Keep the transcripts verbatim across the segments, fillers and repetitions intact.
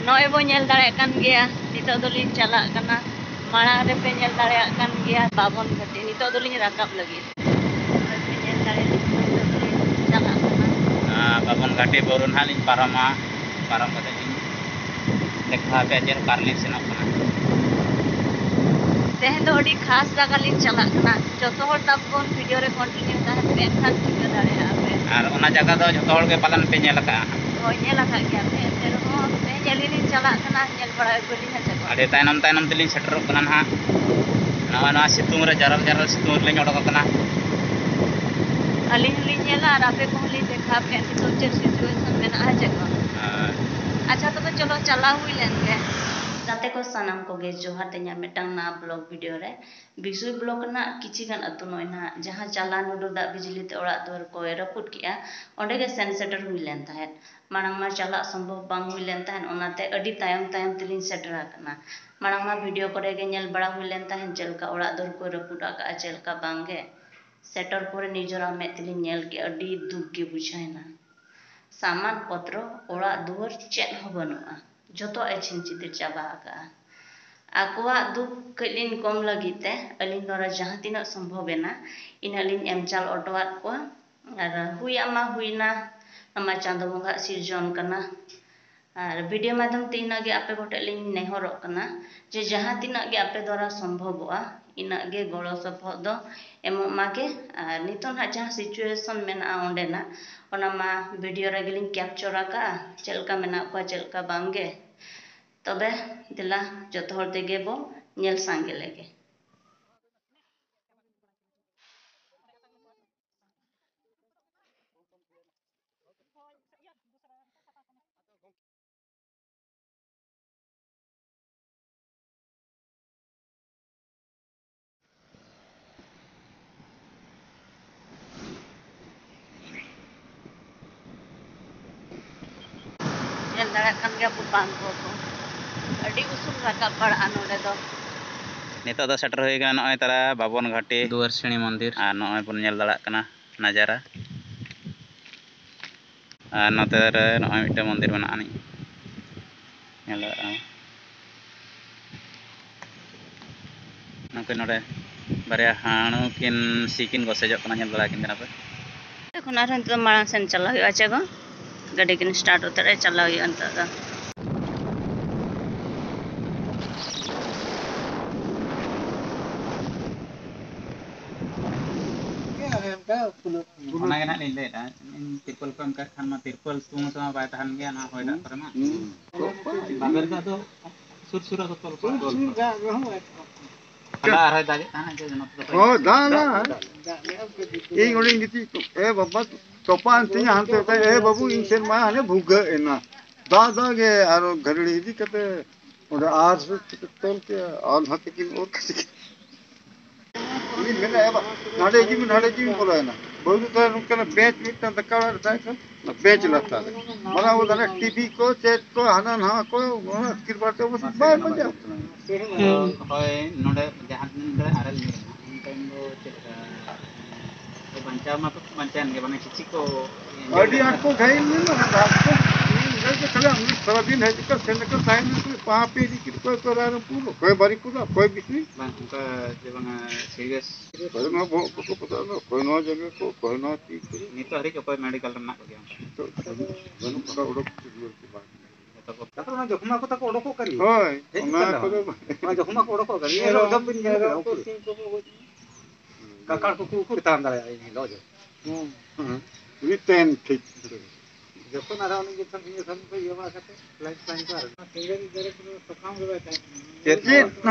ᱱᱚᱜᱼᱚᱭ ᱵᱚ ᱧᱮᱞ ᱫᱟᱲᱮᱭᱟᱜ ᱠᱟᱱ ᱜᱮᱭᱟ, ᱱᱤᱛᱚᱜ ᱫᱚᱞᱤᱧ ᱪᱟᱞᱟᱜ ᱠᱟᱱᱟ᱾ ᱢᱟᱲᱟᱝ ᱨᱮᱯᱮ ᱧᱮᱞ ᱫᱟᱲᱮᱭᱟᱜ ᱠᱟᱱ ᱜᱮᱭᱟ ᱵᱟᱵᱚᱱ ᱜᱷᱟᱹᱴᱤ᱾ ᱱᱤᱛᱚᱜ ᱫᱚᱞᱤᱧ ᱨᱟᱠᱟᱵ ᱞᱟᱹᱜᱤᱫ᱾ ᱱᱚᱜᱼᱚᱭ ᱯᱮ ᱧᱮᱞ ᱫᱟᱲᱮᱭᱟᱜ ᱠᱟᱱᱟ, ᱱᱤᱛᱚᱜ ᱫᱚᱞᱤᱧ ᱪᱟᱞᱟᱜ ᱠᱟᱱᱟ᱾ ᱟᱨ ᱵᱟᱵᱚᱱ ᱜᱷᱟᱹᱴᱤ ᱵᱩᱨᱩ ᱱᱟᱦᱟᱜ ᱞᱤᱧ ᱯᱟᱨᱚᱢᱟ᱾ ᱯᱟᱨᱚᱢ ᱠᱟᱛᱮ ᱞᱤᱧ ᱫᱮᱠᱷᱟᱣ ᱟᱯᱮᱭᱟ ᱪᱮᱫ ᱞᱮᱠᱟ ᱨᱮᱞᱤᱧ ᱥᱮᱱᱚᱜ ᱠᱟᱱᱟ᱾ ᱛᱮᱦᱮᱧ ᱫᱚ ᱟᱹᱰᱤ ᱠᱷᱟᱥ ᱡᱟᱭᱜᱟ ᱞᱤᱧ ᱪᱟᱞᱟᱜ ᱠᱟᱱᱟ᱾ ᱡᱚᱛᱚ ᱦᱚᱲ ᱛᱟᱵᱚᱱ ᱵᱷᱤᱰᱤᱭᱳ ᱨᱮ ᱠᱚᱱᱴᱤᱱᱤᱭᱩ ᱛᱟᱦᱮᱱ ᱯᱮ, ᱮᱱᱠᱷᱟᱱ ᱴᱷᱤᱠᱟᱹ ᱫᱟᱲᱮᱭᱟᱜᱼᱟ ᱯᱮ᱾ ᱟᱨ ᱚᱱᱟ ᱡᱟᱭᱜᱟ ᱫᱚ ᱡᱚᱛᱚ ᱦᱚᱲ ᱜᱮ ᱯᱟᱞᱮᱱ ᱯᱮ ᱧᱮᱞ ᱟᱠᱟᱫᱼᱟ᱾ ᱦᱳᱭ, ᱧᱮᱞ ᱟᱠᱟᱫ ᱜᱮᱭᱟ ᱯᱮ, ᱮᱱᱛᱮ ᱨᱮᱦᱚᱸ ᱛᱮᱦᱮᱧ ᱟᱹᱞᱤᱧ ᱞᱤᱧ ᱪᱟᱞᱟᱜ ᱠᱟᱱᱟ, ᱧᱮᱞ ᱵᱟᱲᱟ ᱟᱹᱜᱩ ᱞᱤᱧ ᱦᱟᱸᱜ ᱪᱮᱫ ᱠᱚ᱾ ᱟᱹᱰᱤ ᱛᱟᱭᱱᱚᱢ ᱛᱟᱭᱱᱚᱢ ᱛᱮᱞᱤᱧ ᱥᱮᱴᱮᱨᱚᱜ ᱠᱟᱱᱟ ᱱᱟᱦᱟᱜ᱾ ᱱᱚᱜᱼᱚᱭ ᱱᱚᱣᱟ ᱥᱤᱛᱩᱝ ᱨᱮ, ᱡᱟᱨᱟᱞ ᱡᱟᱨᱟᱞ ᱥᱤᱛᱩᱝ ᱨᱮᱞᱤᱧ ᱚᱰᱚᱠ ᱟᱠᱟᱱᱟ᱾ ᱟᱹᱞᱤᱧ ᱦᱚᱸᱞᱤᱧ ᱧᱮᱞᱟ ᱟᱨ ᱟᱯᱮ ᱠᱚᱦᱚᱸ ᱞᱤᱧ ᱫᱮᱠᱷᱟᱣ ᱯᱮᱭᱟ ᱱᱤᱛᱚᱜ ᱪᱮᱫ ᱥᱤᱪᱩᱭᱮᱥᱚᱱ ᱢᱮᱱᱟᱜᱼᱟ ᱪᱮᱫ ᱵᱟᱝ᱾ ᱦᱮᱸ᱾ ᱟᱪᱪᱷᱟ, ᱛᱚᱵᱮ ᱪᱚᱞᱚ ᱪᱟᱞᱟᱣ ᱦᱩᱭ ᱞᱮᱱ ᱜᱮ᱾ ᱜᱟᱛᱮ ᱠᱚ ᱥᱟᱱᱟᱢ ᱠᱚᱜᱮ ᱡᱚᱦᱟᱨ ᱛᱮ ᱤᱧᱟᱹᱜ ᱢᱤᱫᱴᱟᱝ ᱱᱟᱣᱟ ᱵᱞᱚᱜ ᱵᱷᱤᱰᱤᱭᱳ ᱨᱮ᱾ ᱵᱤᱥᱩᱭ ᱵᱞᱚᱠ ᱨᱮᱱᱟᱜ ᱠᱤᱪᱷᱤ ᱜᱟᱱ ᱟᱹᱛᱩ ᱱᱚᱜᱼᱚᱭ ᱱᱟᱦᱟᱜ ᱡᱟᱦᱟᱸ ᱪᱟᱞᱟᱱ ᱦᱩᱰᱩᱨ ᱫᱟᱜ ᱵᱤᱡᱽᱞᱤ ᱛᱮ ᱚᱲᱟᱜ ᱫᱩᱣᱟᱹᱨ ᱠᱚᱭ ᱨᱟᱹᱯᱩᱫ ᱠᱮᱜᱼᱟ, ᱚᱸᱰᱮ ᱜᱮ ᱥᱮᱱ ᱥᱮᱴᱮᱨ ᱦᱩᱭ ᱞᱮᱱ ᱛᱟᱦᱮᱸᱫ᱾ ᱢᱟᱲᱟᱝ ᱢᱟ ᱪᱟᱞᱟᱜ ᱥᱚᱢᱵᱷᱚᱵ ᱵᱟᱝ ᱦᱩᱭ ᱞᱮᱱ ᱛᱟᱦᱮᱸᱫ, ᱚᱱᱟᱛᱮ ᱟᱹᱰᱤ ᱛᱟᱭᱚᱢ ᱛᱟᱭᱚᱢ ᱛᱮᱞᱤᱧ ᱥᱮᱴᱮᱨ ᱟᱠᱟᱱᱟ᱾ ᱢᱟᱲᱟᱝ ᱢᱟ ᱵᱷᱤᱰᱤᱭᱳ ᱠᱚᱨᱮ ᱜᱮ ᱧᱮᱞ ᱵᱟᱲᱟ ᱦᱩᱭ ᱞᱮᱱ ᱛᱟᱦᱮᱸᱫ ᱪᱮᱫ ᱞᱮᱠᱟ ᱚᱲᱟᱜ ᱫᱩᱣᱟᱹᱨ ᱠᱚᱭ ᱨᱟᱹᱯᱩᱫ ᱟᱠᱟᱫᱼᱟ, ᱪᱮᱫ ᱞᱮᱠᱟ ᱵᱟᱝ ᱜᱮ᱾ ᱥᱮᱴᱮᱨ ᱯᱚᱨᱮ ᱱᱤᱡᱮᱨᱟᱜ ᱢᱮᱫ ᱛᱮᱞᱤᱧ ᱧᱮᱞ ᱠᱮᱜᱼᱟ, ᱟᱹᱰᱤ ᱫᱩᱠ ᱜᱮ ᱵᱩᱡᱷᱟᱹᱣ ᱮᱱᱟ᱾ ᱥᱟᱢᱟᱱ ᱯᱚᱛᱨᱚ, ᱚᱲᱟᱜ ᱫᱩᱣᱟᱹᱨ ᱪᱮᱫ ᱦᱚᱸ ᱵᱟᱹᱱᱩᱜᱼᱟ, ᱡᱚᱛᱚ ᱟᱹᱪᱷᱤᱢ ᱪᱷᱤᱫᱤᱨ ᱪᱟᱵᱟ ᱟᱠᱟᱜᱼᱟ᱾ ᱟᱠᱚᱣᱟᱜ ᱫᱩᱠ ᱠᱟᱹᱡ ᱞᱤᱧ ᱠᱚᱢ ᱞᱟᱹᱜᱤᱫ ᱛᱮ ᱟᱹᱞᱤᱧ ᱫᱚ ᱡᱟᱦᱟᱸ ᱛᱤᱱᱟᱹᱜ ᱥᱚᱢᱵᱷᱚᱵ ᱮᱱᱟ, ᱤᱱᱟᱹᱜ ᱞᱤᱧ ᱮᱢ ᱪᱟᱞ ᱚᱴᱚᱣᱟᱫ ᱠᱚᱣᱟ᱾ ᱟᱨ ᱦᱩᱭᱟᱜ ᱢᱟ ᱦᱩᱭᱱᱟ, ᱱᱚᱣᱟ ᱢᱟ ᱪᱟᱸᱫᱚ ᱵᱚᱸᱜᱟᱣᱟᱜ ᱥᱤᱨᱡᱚᱱ ᱠᱟᱱᱟ᱾ ᱟᱨ ᱵᱷᱤᱰᱤᱭᱳ ᱢᱟᱫᱽᱫᱷᱚᱢ ᱛᱮ ᱤᱱᱟᱹᱜ ᱜᱮ ᱟᱯᱮ ᱠᱚᱴᱷᱮᱱ ᱞᱤᱧ ᱱᱮᱦᱚᱨᱚᱜ ᱠᱟᱱᱟ ᱡᱮ ᱡᱟᱦᱟᱸ ᱛᱤᱱᱟᱹᱜ ᱜᱮ ᱟᱯᱮ ᱫᱣᱟᱨᱟ ᱥᱚᱢᱵᱷᱚᱵᱚᱜᱼᱟ, ᱤᱱᱟᱹᱜ ᱜᱮ ᱜᱚᱲᱚ ᱥᱚᱯᱚᱦᱚᱫ ᱫᱚ ᱮᱢᱚᱜ ᱢᱟᱜᱮ᱾ ᱟᱨ ᱱᱤᱛᱚᱜ ᱱᱟᱦᱟᱜ ᱡᱟᱦᱟᱸ ᱥᱤᱪᱩᱭᱮᱥᱚᱱ ᱢᱮᱱᱟᱜᱼᱟ ᱚᱸᱰᱮᱱᱟᱜ, ᱚᱱᱟ ᱢᱟ ᱵᱷᱤᱰᱤᱭᱳ ᱨᱮᱜᱮ ᱞᱤᱧ ᱠᱮᱯᱪᱟᱨ ᱟᱠᱟᱫᱼᱟ, ᱪᱮᱫ ᱞᱮᱠᱟ ᱢᱮᱱᱟᱜ ᱠᱚᱣᱟ, ᱪᱮᱫ ᱞᱮᱠᱟ ᱵᱟᱝ ᱜᱮ᱾ ᱛᱚᱵᱮ ᱫᱮᱞᱟ ᱡᱚᱛᱚ ᱦᱚᱲ ᱛᱮᱜᱮ ᱵᱚ ᱧᱮᱞ ᱥᱟᱸᱜᱮ ᱞᱮᱜᱮ᱾ ᱧᱮᱞ ᱫᱟᱲᱮᱭᱟᱜ ᱠᱟᱱ ᱜᱮᱭᱟ ᱯᱮ ᱵᱟᱝ ᱠᱚ, ᱟᱹᱰᱤ ᱩᱥᱩᱞ ᱨᱟᱠᱟᱵ ᱯᱟᱲᱟᱜᱼᱟ ᱱᱚᱰᱮ ᱫᱚ᱾ ᱱᱤᱛᱚᱜ ᱫᱚ ᱥᱮᱴᱮᱨ ᱦᱩᱭ ᱠᱟᱱᱟ ᱱᱚᱜᱼᱚᱭ ᱛᱟᱨᱟ ᱵᱟᱵᱚᱱ ᱜᱷᱟᱴᱤ ᱫᱩᱣᱟᱹᱨ ᱥᱤᱬᱤ ᱢᱚᱱᱫᱤᱨ᱾ ᱟᱨ ᱱᱚᱜᱼᱚᱭ ᱵᱚᱱ ᱧᱮᱞ ᱫᱟᱲᱮᱭᱟᱜ ᱠᱟᱱᱟ ᱱᱟᱡᱟᱨᱟ᱾ ᱟᱨ ᱱᱚᱛᱮ ᱨᱮ ᱱᱚᱜᱼᱚᱭ ᱢᱤᱫᱴᱮᱱ ᱢᱚᱱᱫᱤᱨ ᱢᱮᱱᱟᱜᱼᱟ ᱟᱹᱱᱤᱡ᱾ ᱧᱮᱞᱚᱜᱼᱟ᱾ ᱱᱚᱝᱠᱟ ᱱᱚᱰᱮ ᱵᱟᱨᱭᱟ ᱦᱟᱹᱬᱩ ᱠᱤᱱ ᱥᱤ ᱠᱤᱱ ᱜᱚᱥᱮᱡᱚᱜ ᱠᱟᱱᱟ, ᱧᱮᱞ ᱫᱟᱲᱮᱭᱟᱠᱤᱱ ᱠᱟᱱᱟ ᱯᱮ᱾ ᱮᱠᱷᱚᱱ ᱟᱨᱦᱚᱸ ᱱᱤᱛᱚᱜ ᱫᱚ ᱢᱟᱲᱟᱝ ᱥᱮᱱ ᱪᱟᱞᱟᱣ ᱦᱩᱭᱩᱜᱼᱟ, ᱪᱮ ᱜᱚ? ᱜᱟᱹᱰᱤ ᱠᱤᱱ start ᱩᱛᱟᱹᱨᱟ, ᱪᱟᱞᱟᱣ ᱦᱩᱭᱩᱜᱼᱟ ᱱᱤᱛᱚᱜ ᱫᱚ᱾ ᱚᱱᱟ ᱜᱮ ᱱᱟᱦᱟᱜ ᱞᱤᱧ ᱞᱟᱹᱭᱮᱫᱼᱟ, ᱤᱧ ᱛᱤᱨᱯᱚᱞ ᱠᱚ ᱮᱢ ᱠᱟᱜ ᱠᱷᱟᱱ ᱢᱟ ᱛᱤᱨᱯᱚᱞ ᱛᱩᱢ ᱛᱮᱢᱟ ᱵᱟᱭ ᱛᱟᱦᱮᱱ ᱜᱮᱭᱟ ᱱᱚᱣᱟ ᱦᱚᱭ ᱫᱟᱜ ᱠᱚᱨᱮ ᱢᱟ᱾ ᱵᱟᱵᱮᱨ ᱫᱟᱜ ᱫᱚ ᱥᱩᱨ ᱥᱩᱨ ᱨᱮ ᱛᱚᱞ ᱠᱚᱜᱼᱟ᱾ ᱥᱩᱨ ᱥᱩᱨ ᱫᱟᱜ ᱨᱮᱦᱚᱸ ᱵᱟᱭ ᱛᱚᱞ ᱠᱚᱜᱼᱟ᱾ ᱦᱚᱞᱟ ᱟᱨᱦᱚᱸᱭ ᱫᱟᱜᱮᱫ ᱛᱟᱦᱮᱱᱟ ᱡᱮ ᱱᱚᱛᱮ ᱫᱚ ᱦᱳᱭ, ᱫᱟᱜ, ᱫᱟᱜ᱾ ᱫᱟᱜ, ᱫᱟᱜ, ᱫᱟᱜ᱾ ᱤᱧ ᱚᱸᱰᱮᱧ ᱜᱤᱛᱤᱡ ᱠᱚᱜ, ᱮ ᱵᱟᱵᱟ, ᱛᱚᱯᱟ ᱮᱱ ᱛᱤᱧᱟ ᱦᱟᱱᱛᱮ ᱱᱟᱛᱮ, ᱮ ᱵᱟᱹᱵᱩ, ᱤᱧ ᱥᱮᱱ ᱢᱟ ᱦᱟᱱᱮ ᱵᱷᱩᱜᱟᱹᱜ ᱮᱱᱟ᱾ ᱫᱟᱜ, ᱫᱟᱜ ᱜᱮ ᱟᱨᱚ ᱜᱷᱟᱹᱲᱤ ᱤᱫᱤ ᱠᱟᱛᱮ ᱚᱸᱰᱮ ᱟᱨ ᱛᱚᱞ ᱠᱮᱜᱼᱟ, ᱟᱨ ᱱᱟᱛᱮ ᱠᱤᱱ ᱚᱨ ᱠᱮᱫ᱾ ᱩᱱᱤ ᱢᱮᱱᱟ, "ᱮ ᱵᱟ, ᱱᱚᱰᱮ ᱦᱤᱡᱩᱜ ᱢᱮ, ᱱᱚᱰᱮ ᱦᱤᱡᱩᱜ ᱢᱮ", ᱵᱚᱞᱚᱭᱮᱱᱟ᱾ ᱵᱟᱹᱦᱩ ᱫᱚ ᱛᱟᱦᱮᱸ ᱱᱚᱝᱠᱟᱱᱟᱜ ᱵᱮᱧᱪ ᱢᱤᱫᱴᱟᱝ ᱫᱟᱠᱟ ᱚᱲᱟᱜ ᱨᱮ ᱛᱟᱦᱮᱸ ᱠᱟᱱᱟ, ᱚᱱᱟ ᱵᱮᱧᱪ ᱞᱟᱛᱟᱨ ᱨᱮ᱾ ᱢᱟᱱᱮ ᱟᱵᱚ ᱫᱚ ᱦᱟᱱᱮ ᱴᱤᱵᱷᱤ ᱠᱚ, ᱪᱮᱫ ᱠᱚ, ᱦᱟᱱᱟ ᱱᱟᱣᱟ ᱠᱚ, ᱚᱱᱟ ᱟᱹᱛᱠᱤᱨ ᱵᱟᱲᱟ ᱛᱮ ᱟᱵᱚ ᱵᱟᱭ ᱵᱟᱧᱪᱟᱣ ᱠᱟᱱᱟ᱾ ᱦᱩᱸ᱾ ᱦᱳᱭ, ᱱᱚᱰᱮ ᱡᱟᱦᱟᱸ ᱛᱤᱱᱟᱹᱜ ᱟᱨᱮᱞ ᱧᱩᱨ ᱮᱱᱟ, ᱩᱱ ᱴᱟᱭᱤᱢ ᱫᱚ ᱪᱮᱫ ᱞᱮᱠᱟ? ᱵᱟᱧᱪᱟᱣ ᱢᱟᱛᱚ ᱵᱟᱧᱪᱟᱣᱮᱱ ᱜᱮ, ᱢᱟᱱᱮ ᱠᱤᱪᱷᱤ ᱠᱚ ᱟᱹᱰᱤ ᱟᱸᱴ ᱠᱚ ᱜᱷᱟᱭᱮᱞ ᱞᱮᱱᱟ, ᱚᱱᱟ ᱫᱟᱜ ᱠᱚ ᱧᱩ ᱠᱟᱛᱮ ᱠᱷᱟᱹᱞᱤ ᱟᱢ ᱥᱟᱨᱟᱫᱤᱱ ᱦᱮᱡ ᱠᱟᱛᱮ ᱥᱮᱱ ᱠᱟᱛᱮ ᱛᱟᱦᱮᱱ ᱠᱟᱱᱟ, ᱯᱟᱦᱟ ᱯᱮ ᱤᱫᱤ ᱠᱮᱫ ᱠᱚᱣᱟ, ᱚᱠᱚᱭ ᱨᱟᱭᱨᱚᱝᱯᱩᱨ, ᱚᱠᱚᱭ ᱵᱟᱨᱤᱯᱩᱨ, ᱚᱠᱚᱭ ᱵᱤᱥᱱᱩ᱾ ᱵᱟᱝ, ᱚᱱᱠᱟ ᱡᱮ ᱵᱟᱝᱟ ᱥᱤᱨᱤᱭᱟᱥ᱾ ᱚᱠᱚᱭ ᱱᱚᱣᱟ ᱵᱚᱦᱚᱜ ᱠᱚᱠᱚ ᱯᱚᱥᱟᱜ ᱮᱫᱟ, ᱚᱠᱚᱭ ᱱᱚᱣᱟ ᱡᱟᱸᱜᱟ ᱠᱚ, ᱚᱠᱚᱭ ᱱᱚᱣᱟ ᱛᱤ ᱠᱚ᱾ ᱱᱤᱛᱚᱜ ᱦᱟᱹᱨᱤᱡ ᱚᱠᱚᱭ ᱢᱮᱰᱤᱠᱟᱞ ᱨᱮ ᱢᱮᱱᱟᱜ ᱠᱚᱜᱮᱭᱟ ᱚᱱᱠᱟ? ᱱᱤᱛᱚᱜ ᱵᱟᱹᱱᱩᱜ, ᱵᱟᱹᱱᱩᱜ ᱠᱚᱣᱟ, ᱚᱰᱚᱠ ᱠᱚ ᱡᱩᱣᱟᱹᱲ ᱠᱚ ᱵᱟᱝ᱾ ᱡᱚᱛᱚ ᱠᱚ ᱛᱟᱯᱚᱨᱮ ᱚᱱᱟ ᱡᱚᱠᱷᱚᱱ ᱟᱠᱚ ᱛᱟᱠᱚ ᱚᱰᱚᱠᱚᱜ ᱠᱟᱱ ᱜᱮᱭᱟ᱾ ᱦᱳᱭ, ᱦᱮᱡ ᱚᱱᱟ ᱠᱟᱱ ᱠᱚᱫᱚ ᱨᱮᱦᱚᱸ᱾ ᱚᱱᱟ ᱡᱚᱠᱷᱚᱱ ᱟᱠᱚ ᱚᱰᱚᱠᱚᱜ ᱠᱟᱱ ᱜᱮᱭᱟ, ᱮᱱ ᱦᱤᱞᱳᱜ ᱢᱮᱨᱚᱢ, ᱡᱚᱢ ᱵᱤᱱ ᱧᱮᱞ ᱠᱟᱫᱟ ᱢᱮᱨᱚᱢ ᱠᱚ, ᱩᱱᱠᱩ? ᱥᱤᱢ ᱠᱚᱠᱚ ᱜᱚᱡ ᱠᱟᱠᱟᱲ ᱠᱚᱠᱚ ᱩᱠᱩᱨ ᱛᱟᱲᱟᱢ ᱫᱟᱲᱮᱭᱟᱜᱼᱟ ᱤᱧ ᱦᱤᱞᱳᱜ ᱫᱚ? ᱦᱩᱸ᱾ ᱦᱩᱸ᱾ ᱩᱱᱤ ᱛᱮᱱ ᱴᱷᱤᱠ᱾ ᱡᱚᱠᱷᱚᱱ ᱟᱨᱦᱚᱸ ᱩᱱᱤ ᱡᱚᱠᱷᱚᱱ, ᱩᱱᱤ ᱡᱚᱠᱷᱚᱱ ᱠᱚ ᱤᱭᱟᱹ ᱵᱟᱲᱟ ᱠᱟᱛᱮ, ᱞᱟᱭᱤᱱ ᱯᱷᱟᱭᱤᱱ ᱠᱚ ᱟᱨᱦᱚᱸ᱾ ᱥᱮᱸᱜᱮᱞ ᱫᱟᱨᱮ ᱠᱚᱫᱚ ᱥᱟᱠᱟᱢ ᱜᱮ ᱵᱟᱭ ᱛᱟᱦᱮᱸ ᱠᱟᱱᱟ᱾ ᱪᱮᱫ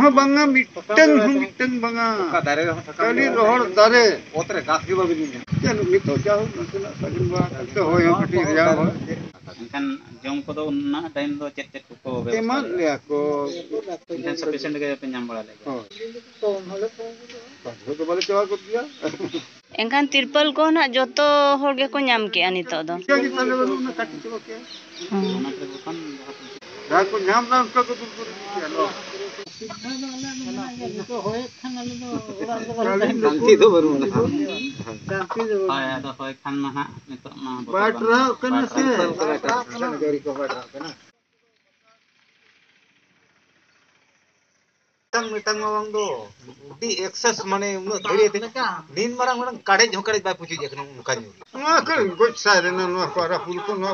ᱦᱚᱸ ᱵᱟᱝᱟ, ᱥᱟᱠᱟᱢ ᱢᱤᱫᱴᱟᱝ ᱜᱮ ᱵᱟᱭ ᱦᱚᱸ ᱛᱟᱦᱮᱸ ᱢᱤᱫᱴᱟᱝ ᱵᱟᱝᱟ᱾ ᱚᱠᱟ ᱫᱟᱨᱮ ᱨᱮᱦᱚᱸ ᱥᱟᱠᱟᱢ ᱠᱷᱟᱹᱞᱤ ᱜᱮ ᱵᱟᱭ ᱨᱚᱦᱚᱲ ᱛᱟᱦᱮᱸ ᱠᱟᱱᱟ᱾ ᱫᱟᱨᱮ᱾ ᱚᱛ ᱨᱮ ᱜᱷᱟᱥ ᱜᱮ ᱵᱟᱵᱤᱱ ᱧᱮᱞ ᱧᱟᱢᱟ᱾ ᱪᱮᱫ ᱱᱤᱛᱚᱜ ᱡᱟᱦᱳᱠ ᱱᱟᱥᱮᱱᱟᱜ ᱥᱟᱹᱜᱩᱱ ᱵᱟᱲᱟ ᱠᱟᱛᱮ ᱦᱚᱭ ᱦᱚᱸ ᱠᱟᱹᱴᱤᱡ ᱨᱮᱭᱟᱲ ᱦᱚᱭ᱾ ᱮᱱᱠᱷᱟᱱ ᱡᱚᱢ ᱠᱚᱫᱚ ᱩᱱᱟᱹᱜ ᱴᱟᱭᱤᱢ ᱫᱚ ᱪᱮᱫ ᱪᱮᱫ ᱠᱚᱠᱚ ᱵᱮᱵᱚᱥᱛᱷᱟ ᱮᱢᱟᱫ ᱞᱮᱫᱟ? ᱞᱮᱭᱟ ᱠᱚ᱾ ᱮᱱᱠᱷᱟᱱ sufficient ᱜᱮ ᱯᱮ ᱧᱟᱢ ᱵᱟᱲᱟ ᱞᱮᱫ ᱜᱮᱭᱟ? ᱦᱳᱭ᱾ ᱠᱚᱢ ᱦᱚᱞᱮ ᱠᱚᱢ ᱜᱚᱫᱚᱜᱼᱟ᱾ ᱵᱟᱝ ᱦᱚᱭ ᱫᱚ ᱵᱟᱞᱮ ᱪᱟᱵᱟ ᱜᱚᱫ ᱜᱮᱭᱟ᱾ ᱮᱱᱠᱷᱟᱱ ᱛᱤᱨᱯᱚᱞ ᱠᱚ ᱱᱟᱜ ᱡᱚᱛᱚ ᱦᱚᱲ ᱜᱮᱠᱚ ᱧᱟᱢ ᱠᱮᱜᱼᱟ ᱱᱤᱛᱚᱜ ᱫᱚ᱾ ᱪᱮᱫ ᱜᱮ ᱛᱟᱞᱮ ᱵᱟᱹᱱᱩᱜ, ᱚᱱᱟ ᱠᱟᱹᱴᱤᱡ ᱪᱟᱵᱟ ᱠᱮᱜᱼᱟ᱾ ᱦᱩᱸ᱾ ᱡᱟᱦᱟᱸ ᱠᱚ ᱧᱟᱢ ᱮᱫᱟ, ᱚᱱᱠᱟ ᱠᱚ ᱫᱩᱞ ᱠᱚ ᱤᱫᱤ ᱠᱮᱜᱼᱟ᱾ ᱱᱤᱛᱚᱜ ᱦᱚᱭᱮᱫ ᱠᱷᱟᱱ ᱟᱞᱮ ᱫᱚ ᱚᱲᱟᱜ ᱨᱮᱫᱚ ᱵᱟᱞᱮ ᱛᱟᱦᱮᱱ ᱠᱟᱱᱟ᱾ ᱥᱟᱱᱛᱤ ᱫᱚ ᱵᱟᱹᱱᱩᱜ ᱟᱱᱟ᱾ ᱥᱟᱱᱛᱤ ᱫᱚ ᱵᱟᱹᱱᱩᱜ ᱟᱱᱟ᱾ ᱦᱳᱭ, ᱟᱫᱚ ᱦᱚᱭ ᱠᱷᱟᱱ ᱢᱟ ᱦᱟᱸᱜ ᱱᱤᱛᱚᱜ ᱢᱟ ᱵᱚᱛᱚᱨ ᱵᱟᱭ ᱵᱟᱹᱱᱩᱜ᱾ ᱴᱟᱨᱦᱟᱣᱜ ᱠᱟᱱᱟ ᱵᱟᱭ ᱥᱮ᱾ ᱴᱟᱨᱦᱟᱣᱜ ᱠᱟᱱᱟ᱾ ᱡᱟᱹᱲᱤ ᱠᱚ ᱵᱟᱭ ᱴᱟᱨᱦᱟᱣᱜ ᱠᱟᱱᱟ᱾ ᱢᱤᱫᱴᱟᱝ ᱢᱤᱫᱴᱟᱝ ᱢᱟ ᱵᱟᱝ ᱫᱚ ᱟᱹᱰᱤ ᱮᱠᱥᱮᱥ, ᱢᱟᱱᱮ ᱩᱱᱟᱹᱜ ᱫᱟᱲᱮ ᱛᱮ ᱱᱤᱱ ᱢᱟᱨᱟᱝ ᱢᱟᱨᱟᱝ ᱠᱟᱰᱮᱡ ᱦᱚᱸ ᱠᱟᱰᱮᱡ ᱵᱟᱭ ᱯᱩᱪᱩᱡ ᱟᱠᱟᱱᱟ ᱚᱱᱠᱟ ᱧᱩ᱾ ᱱᱚᱣᱟ ᱠᱚᱨᱮ ᱜᱚᱡ ᱥᱟᱭ ᱨᱮᱱᱟᱜ ᱱᱚᱣᱟ ᱠᱚ ᱟᱨᱟᱜ ᱯᱩᱨ ᱠᱚ, ᱱᱚᱣᱟ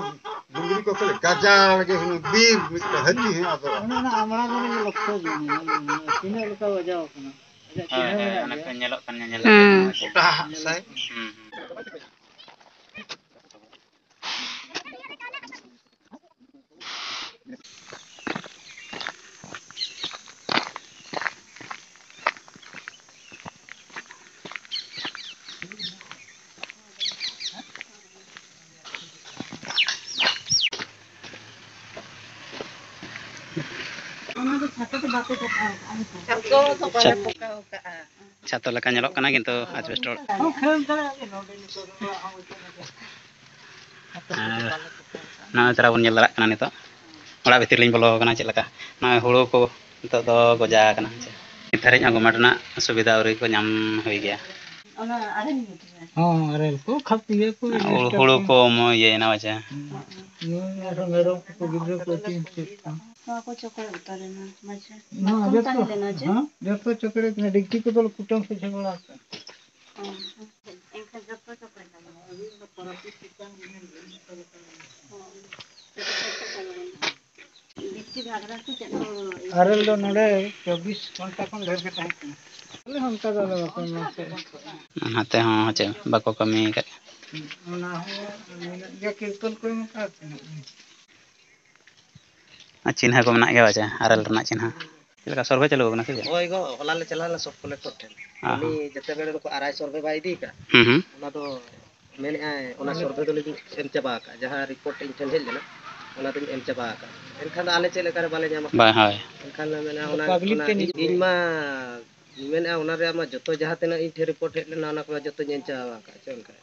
ᱰᱩᱝᱨᱤ ᱠᱚ ᱠᱷᱟᱹᱞᱤ ᱜᱟᱡᱟᱲ ᱜᱮ ᱦᱩᱱᱟᱹᱝ ᱵᱤᱨ ᱢᱤᱫᱴᱟᱝ ᱦᱟᱹᱛᱤ ᱦᱚᱸ ᱟᱫᱚ ᱚᱱᱮ ᱚᱱᱟ ᱟᱢᱲᱟ ᱫᱚ ᱞᱚᱠᱠᱷᱚ ᱡᱤᱱᱤᱥ, ᱛᱤᱱᱟᱹᱜ ᱞᱮᱠᱟ ᱵᱟᱡᱟᱣ ᱠᱟᱱᱟ᱾ ᱟᱡᱟᱜ ᱦᱳᱭ, ᱪᱤᱱᱦᱟᱹ ᱦᱳᱭ, ᱢᱮᱱᱟᱜ ᱚᱱᱟ ᱜᱮᱭᱟ᱾ ᱠᱚ ᱧᱮᱞᱚᱜ ᱠᱟᱱ ᱧᱮᱧᱮᱞ ᱦᱩᱸ᱾ ᱠᱟᱛᱮ ᱢᱚᱡᱽ᱾ ᱜᱚᱴᱟ ᱦᱟᱸᱜ ᱥᱟᱭ᱾ ᱦᱩᱸ, ᱦᱩᱸ᱾ ᱚᱱᱟ ᱫᱚ ᱪᱷᱟᱛᱟ ᱫᱚ ᱵᱟᱯᱮ ᱯᱚᱠᱟᱣ ᱠᱟᱜᱼᱟ? ᱪᱷᱟᱛᱟ ᱫᱚ ᱵᱟᱞᱮ ᱪᱷᱟᱛ-, ᱯᱚᱠᱟᱣ ᱠᱟᱜᱼᱟ᱾ ᱪᱷᱟᱛᱟ ᱞᱮᱠᱟ ᱧᱮᱞᱚᱜ ᱠᱟᱱᱟ, ᱠᱤᱱᱛᱩ asbestos᱾ ᱟᱨ ᱱᱚᱜᱼᱚᱭ ᱛᱟᱨᱟ ᱵᱚᱱ ᱧᱮᱞ ᱫᱟᱲᱮᱭᱟᱜ ᱠᱟᱱᱟ ᱱᱤᱛᱚᱜ᱾ ᱚᱲᱟᱜ ᱵᱷᱤᱛᱤᱨ ᱞᱤᱧ ᱵᱚᱞᱚ ᱟᱠᱟᱱᱟ, ᱪᱮᱫ ᱞᱮᱠᱟ ᱱᱚᱜᱼᱚᱭ ᱦᱩᱲᱩ ᱠᱚ ᱱᱤᱛᱚᱜ ᱫᱚ ᱜᱚᱡᱟ ᱟᱠᱟᱱᱟ᱾ ᱱᱤᱛ ᱫᱷᱟᱹᱨᱤᱡ ᱦᱚᱸ ᱜᱚᱨᱢᱮᱱᱴ ᱨᱮᱱᱟᱜ ᱥᱩᱵᱤᱫᱷᱟ ᱟᱹᱣᱨᱤ ᱠᱚ ᱧᱟᱢ ᱦᱩᱭ ᱜᱮᱭᱟ᱾ ᱚᱱᱟ ᱟᱨᱮᱞ ᱧᱩᱛᱩᱢ ᱨᱮ᱾ ᱦᱚᱸ, ᱟᱨᱮᱞ ᱠᱚ ᱠᱷᱟᱯ ᱤᱭᱟᱹ ᱠᱚ ᱦᱩᱲᱩ, ᱨᱮᱡᱤᱥᱴᱟᱨ ᱦᱩᱲᱩ ᱠᱚ᱾ ᱠᱚ ᱢᱚ-, ᱤᱭᱟᱹᱭᱮᱱᱟ ᱵᱟᱪᱮ᱾ ᱱᱩᱭ ᱟᱨᱦᱚᱸ ᱢᱮᱨᱚᱢ ᱠᱚᱠᱚ ᱜᱤᱫᱽᱨᱟᱹ ᱠᱚ ᱟᱹᱛᱤᱧ ᱦᱚᱪᱚᱭᱮᱫ ᱠᱚᱣᱟ᱾ ᱱᱚᱣᱟ ᱠᱚ ᱪᱚᱠᱲᱮ ᱩᱛᱟᱹᱨ ᱮᱱᱟ, ᱢᱟᱪᱷᱟ᱾ ᱱᱚᱣᱟ ᱢᱟᱛᱠᱚᱢ ᱡᱚᱛᱚ, ᱛᱟᱦᱮᱸ ᱞᱮᱱᱟ ᱪᱮ? ᱦᱮᱸ, ᱡᱚᱛᱚ ᱪᱚᱠᱲᱮ ᱠᱟᱱᱟ, ᱰᱷᱤᱝᱠᱤ ᱠᱚᱫᱚ ᱞᱮ ᱠᱩᱴᱟᱹᱢ ᱥᱚᱡᱷᱮ ᱵᱟᱲᱟ ᱠᱟᱜᱼᱟ᱾ ᱚ, ᱮᱱᱠᱷᱟᱱ ᱡᱚᱛᱚ ᱪᱚᱠᱲᱮ ᱪᱟᱵᱟ᱾ ᱚ, ᱵᱤᱥᱴᱤ ᱜᱷᱟᱜᱽᱨᱟ ᱠᱚ ᱪᱮᱫ ᱠᱚ ᱤᱭᱟᱹ ᱟᱨᱮᱞ ᱫᱚ ᱱᱚᱰᱮ ᱪᱚᱵᱵᱤᱥ ᱜᱷᱚᱱᱴᱟ ᱠᱷᱚᱱ ᱰᱷᱮᱨ ᱜᱮ ᱛᱟᱦᱮᱸ ᱠᱟᱱᱟ᱾ ᱟᱞᱮ ᱦᱚᱸ ᱚᱱᱠᱟ ᱫᱚ ᱟᱞᱮ ᱵᱟᱠᱚ ᱮᱢᱟ ᱠᱚᱣᱟ᱾ ᱱᱟᱛᱮ ᱦᱚᱸ ᱪᱮᱫ ᱵᱟᱠᱚ ᱠᱟᱹᱢᱤ ᱟᱠᱟᱫ᱾ ᱚᱱᱟ ᱦᱚᱸ ᱢᱮᱱᱟᱜ ᱜᱮᱭᱟ, ᱛᱤᱨᱯᱚᱞ ᱠᱚ ᱮᱢ ᱟᱠᱟᱫ ᱛᱟᱦᱮᱸᱫ᱾ ᱟᱨ ᱪᱤᱱᱦᱟᱹ ᱠᱚ ᱢᱮᱱᱟᱜ ᱜᱮᱭᱟ ᱵᱟᱪᱮ, ᱟᱨᱮᱞ ᱨᱮᱱᱟᱜ ᱪᱤᱱᱦᱟᱹ᱾ ᱪᱮᱫ ᱞᱮᱠᱟ ᱥᱚᱨᱵᱷᱮ ᱪᱟᱹᱞᱩ ᱟᱠᱟᱱᱟ ᱥᱮ ᱪᱮᱫ? ᱦᱳᱭ ᱜᱚ, ᱦᱚᱞᱟ ᱞᱮ ᱪᱟᱞᱟᱣ ᱞᱮᱱᱟ ᱥᱚᱵ ᱠᱚᱞᱮᱠᱴᱚᱨ ᱴᱷᱮᱱ᱾ ᱚ ᱩᱱᱤ ᱦᱚᱸ᱾ ᱡᱮᱛᱮ ᱵᱮᱲ ᱱᱩᱠᱩ ᱟᱨᱟᱭ ᱥᱚᱨᱵᱷᱮ ᱵᱟᱭ ᱤᱫᱤ ᱟᱠᱟᱫ, ᱦᱩᱸ, ᱦᱩᱸ᱾ ᱚᱱᱟ ᱫᱚ ᱢᱮᱱᱮᱫᱼᱟᱭ, ᱚᱱᱟ ᱥᱚᱨᱵᱷᱮ ᱫᱚᱞᱤᱧ ᱮᱢ ᱪᱟᱵᱟ ᱟᱠᱟᱫ, ᱡᱟᱦᱟᱸ ᱨᱤᱯᱳᱨᱴ ᱤᱧ ᱴᱷᱮᱱ ᱦᱮᱡ ᱞᱮᱱᱟ, ᱚᱱᱟ ᱫᱚᱧ ᱮᱢ ᱪᱟᱵᱟ ᱟᱠᱟᱫ᱾ ᱮᱱᱠᱷᱟᱱ ᱫᱚ ᱟᱞᱮ ᱪᱮᱫ ᱞᱮᱠᱟ ᱨᱮ ᱵᱟᱞᱮ ᱧᱟᱢ ᱟᱠᱟᱫ? ᱵᱟᱝ, ᱦᱳᱭ᱾ ᱮᱱᱠᱷᱟᱱ ᱫᱚ ᱢᱮᱱᱟ, ᱚᱱᱟ, ᱯᱟᱵᱽᱞᱤᱠ ᱚᱱᱟ ᱴᱷᱮᱱ ᱤᱧ, ᱤᱧ ᱢᱟ ᱢᱮᱱᱮᱫᱼᱟ, ᱚᱱᱟ ᱨᱮᱭᱟᱜ ᱢᱟ ᱡᱚᱛᱚ ᱡᱟᱦᱟᱸ ᱛᱤᱱᱟᱹᱜ ᱤᱧ ᱴᱷᱮᱱ ᱨᱤᱯᱳᱨᱴ ᱦᱮᱡ ᱞᱮᱱᱟ, ᱚᱱᱟ ᱠᱚ ᱡᱚᱛᱚᱧ ᱮᱢ ᱪᱟᱵᱟ ᱟᱠᱟᱫ᱾ ᱪᱮᱫ ᱚᱱᱠᱟ?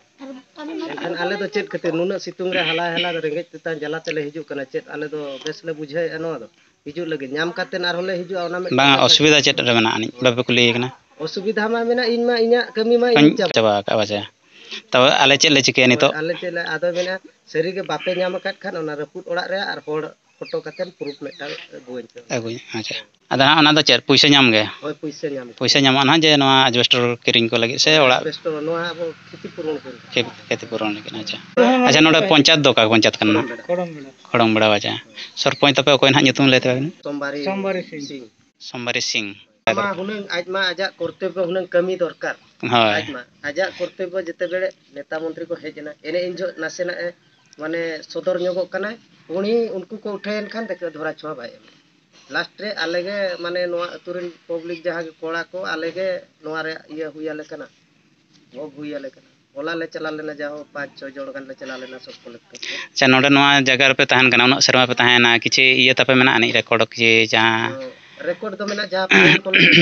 ᱮᱱᱠᱷᱟᱱ ᱟᱞᱮ ᱫᱚ ᱪᱮᱫ ᱠᱷᱟᱹᱛᱤᱨ ᱱᱩᱱᱟᱹᱜ ᱥᱤᱛᱩᱝ ᱨᱮ ᱦᱟᱞᱟ ᱦᱟᱞᱟ ᱨᱮᱸᱜᱮᱡ ᱛᱮᱛᱟᱝ ᱡᱟᱞᱟ ᱛᱮᱞᱮ ᱦᱤᱡᱩᱜ ᱠᱟᱱᱟ? ᱪᱮᱫ ᱟᱞᱮ ᱫᱚ ᱵᱮᱥ ᱞᱮ ᱵᱩᱡᱷᱟᱹᱣᱮᱫᱼᱟ ᱱᱚᱣᱟ ᱫᱚ? ᱦᱤᱡᱩᱜ ᱞᱟᱹᱜᱤᱫ, ᱧᱟᱢ ᱠᱟᱛᱮᱫ ᱟᱨᱦᱚᱸ ᱞᱮ ᱦᱤᱡᱩᱜᱼᱟ, ᱚᱱᱟ ᱢᱤᱫᱴᱮᱱ ᱵᱟᱝᱟ, ᱠᱟᱛᱷᱟ ᱚᱥᱩᱵᱤᱫᱷᱟ ᱠᱟᱱᱟ᱾ ᱪᱮᱫ ᱨᱮ ᱢᱮᱱᱟᱜᱼᱟ ᱟᱹᱱᱤᱡ? ᱵᱟᱯᱮ ᱠᱩᱞᱤᱭᱮ ᱠᱟᱱᱟ? ᱚᱥᱩᱵᱤᱫᱷᱟ ᱢᱟ ᱢᱮᱱᱟᱜ, ᱤᱧ ᱢᱟ ᱤᱧᱟᱹᱜ ᱠᱟᱹᱢᱤ ᱢᱟ ᱤᱧ ᱤᱧ ᱪᱟᱵᱟ ᱪᱟᱵᱟ ᱟᱠᱟᱫᱼᱟ, ᱵᱟᱪᱮ᱾ ᱛᱚᱵᱮ ᱟᱞᱮ ᱪᱮᱫ ᱞᱮ ᱪᱤᱠᱟᱹᱭᱟ ᱱᱤᱛᱚᱜ? ᱟᱞᱮ ᱪᱮᱫ ᱞᱮ, ᱟᱫᱚ ᱢᱮᱱᱟ, ᱥᱟᱹᱨᱤᱜᱮ ᱵᱟᱯᱮ ᱧᱟᱢ ᱟᱠᱟᱫ ᱠᱷᱟᱱ ᱚᱱᱟ ᱨᱟᱹᱯᱩᱫ ᱚᱲᱟᱜ ᱨᱮ ᱟᱨ ᱦᱚᱲ ᱯᱷᱳᱴᱳ ᱠᱟᱛᱮᱫ ᱯᱨᱩᱯᱷ ᱢᱤᱫᱴᱟᱝ ᱟᱹᱜᱩᱣᱟᱹᱧ ᱯᱮ᱾ ᱟᱹᱜᱩᱭ, ᱟᱪᱪᱷᱟ᱾ ᱟᱫᱚ ᱦᱟᱸᱜ ᱚᱱᱟ ᱫᱚ ᱪᱮᱫ, ᱯᱩᱭᱥᱟᱹ ᱧᱟᱢ ᱜᱮ? ᱦᱳᱭ, ᱯᱩᱭᱥᱟᱹ ᱧᱟᱢ ᱜᱮ᱾ ᱯᱩᱭᱥᱟᱹ ᱧᱟᱢᱚᱜᱼᱟ ᱱᱟᱦᱟᱜ, ᱡᱮ ᱱᱚᱣᱟ ᱟᱡᱵᱮᱥᱴᱚᱨ ᱠᱤᱨᱤᱧ ᱠᱚ ᱞᱟᱹᱜᱤᱫ ᱥᱮ ᱚᱲᱟᱜ? ᱟᱡᱵᱮᱥᱴᱚᱨ, ᱱᱚᱣᱟ ᱟᱵᱚ ᱠᱷᱤᱛᱤ ᱯᱩᱨᱚᱱ ᱠᱚ᱾ ᱠᱷᱮᱛ-, ᱠᱷᱮᱛᱤ ᱯᱩᱨᱚᱱ ᱞᱟᱹᱜᱤᱫ, ᱟᱪᱪᱷᱟ᱾ ᱟᱪᱪᱷᱟ, ᱱᱚᱰᱮ ᱯᱚᱧᱪᱟᱭᱮᱛ ᱫᱚ ᱚᱠᱟ ᱯᱚᱧᱪᱟᱭᱮᱛ ᱠᱟᱱᱟ ᱱᱟᱦᱟᱜ? ᱠᱷᱚᱲᱚᱢ ᱵᱮᱲᱟ᱾ ᱠᱷᱚᱲᱚᱢ ᱵᱮᱲᱟ, ᱟᱪᱪᱷᱟ᱾ ᱥᱚᱨᱯᱚᱧᱪ ᱛᱟᱯᱮ ᱚᱠᱚᱭ ᱱᱟᱦᱟᱜ, ᱧᱩᱛᱩᱢ ᱞᱟᱹᱭ ᱛᱟᱵᱮᱱ? ᱥᱳᱢᱵᱟᱨᱤ ᱥᱳᱢᱵᱟᱨᱤ ᱥᱤᱝ᱾ ᱥᱤᱝ᱾ ᱥᱳᱢᱵᱟᱨᱤ ᱥᱤᱝ᱾ ᱟᱢᱟ ᱦᱩᱱᱟᱹᱝ ᱟᱡ ᱢᱟ ᱟᱡᱟᱜ ᱠᱚᱨᱛᱚᱵᱵᱚ ᱦᱩᱱᱟᱹᱝ ᱠᱟᱹᱢᱤ ᱫᱚᱨᱠᱟᱨ᱾ ᱦᱳᱭ᱾ ᱟᱡ ᱢᱟ ᱟᱡᱟᱜ ᱠᱚᱨᱛᱚᱵᱵᱚ ᱡᱮᱛᱮ ᱵᱮᱲᱮ ᱱᱮᱛᱟ ᱢᱚᱱᱛᱨᱤ ᱠᱚ ᱦᱮᱡ ᱮᱱᱟ, ᱮᱱᱮ ᱤᱱ ᱡᱚᱦᱚᱜ ᱱᱟᱥᱮᱱᱟᱜ ᱮ ᱢᱟᱱᱮ ᱥᱚᱫᱚᱨ ᱧᱚᱜᱚᱜ ᱠᱟᱱᱟᱭ, ᱩᱱᱤ ᱩᱱᱠᱩ ᱠᱚ ᱩᱴᱷᱟᱹᱭᱮᱱ ᱠᱷᱟᱱ ᱫᱮᱠᱷᱮ ᱫᱷᱚᱨᱟ ᱪᱷᱚᱲᱟ ᱵᱟᱭ ᱮᱢᱟ᱾ ᱞᱟᱥᱴ ᱨᱮ ᱟᱞᱮ ᱜᱮ ᱢᱟᱱᱮ ᱱᱚᱣᱟ ᱟᱹᱛᱩ ᱨᱮᱱ ᱯᱟᱵᱽᱞᱤᱠ ᱡᱟᱦᱟᱸ ᱜᱮ ᱠᱚᱲᱟ ᱠᱚ ᱟᱞᱮ ᱜᱮ ᱱᱚᱣᱟ ᱨᱮ ᱤᱭᱟᱹ ᱦᱩᱭ ᱟᱞᱮ ᱠᱟᱱᱟ, ᱵᱷᱳᱜᱽ ᱦᱩᱭ ᱟᱞᱮ ᱠᱟᱱᱟ᱾ ᱦᱚᱞᱟ ᱞᱮ ᱪᱟᱞᱟᱣ ᱞᱮᱱᱟ, ᱡᱟᱦᱳ ᱯᱟᱸᱪ ᱪᱷᱚ ᱡᱚᱱ ᱜᱟᱱ ᱞᱮ ᱪᱟᱞᱟᱣ ᱞᱮᱱᱟ ᱥᱚᱵ ᱠᱚᱞᱮᱠᱴᱚᱨ ᱠᱚ᱾ ᱟᱪᱪᱷᱟ, ᱱᱚᱰᱮ ᱱᱚᱣᱟ ᱡᱟᱭᱜᱟ ᱨᱮᱯᱮ ᱛᱟᱦᱮᱱ ᱠᱟᱱᱟ, ᱩᱱᱟᱹᱜ ᱥᱮᱨᱢᱟ ᱯᱮ ᱛᱟᱦᱮᱸᱭᱮᱱᱟ, ᱠᱤᱪᱷᱤ ᱤᱭᱟᱹ ᱛᱟᱯᱮ ᱢᱮᱱᱟᱜᱼᱟ ᱟᱹᱱᱤᱡ, ᱨᱮᱠᱚᱨᱰ ᱠᱤ ᱡᱟᱦᱟᱸ ᱨᱮᱠᱚᱨᱰ ᱫᱚ ᱢᱮᱱᱟᱜᱼᱟ, ᱡᱟᱦᱟᱸ ᱯᱷᱟᱭᱤᱞ ᱠᱚ ᱢᱮᱱᱟᱜᱼᱟ᱾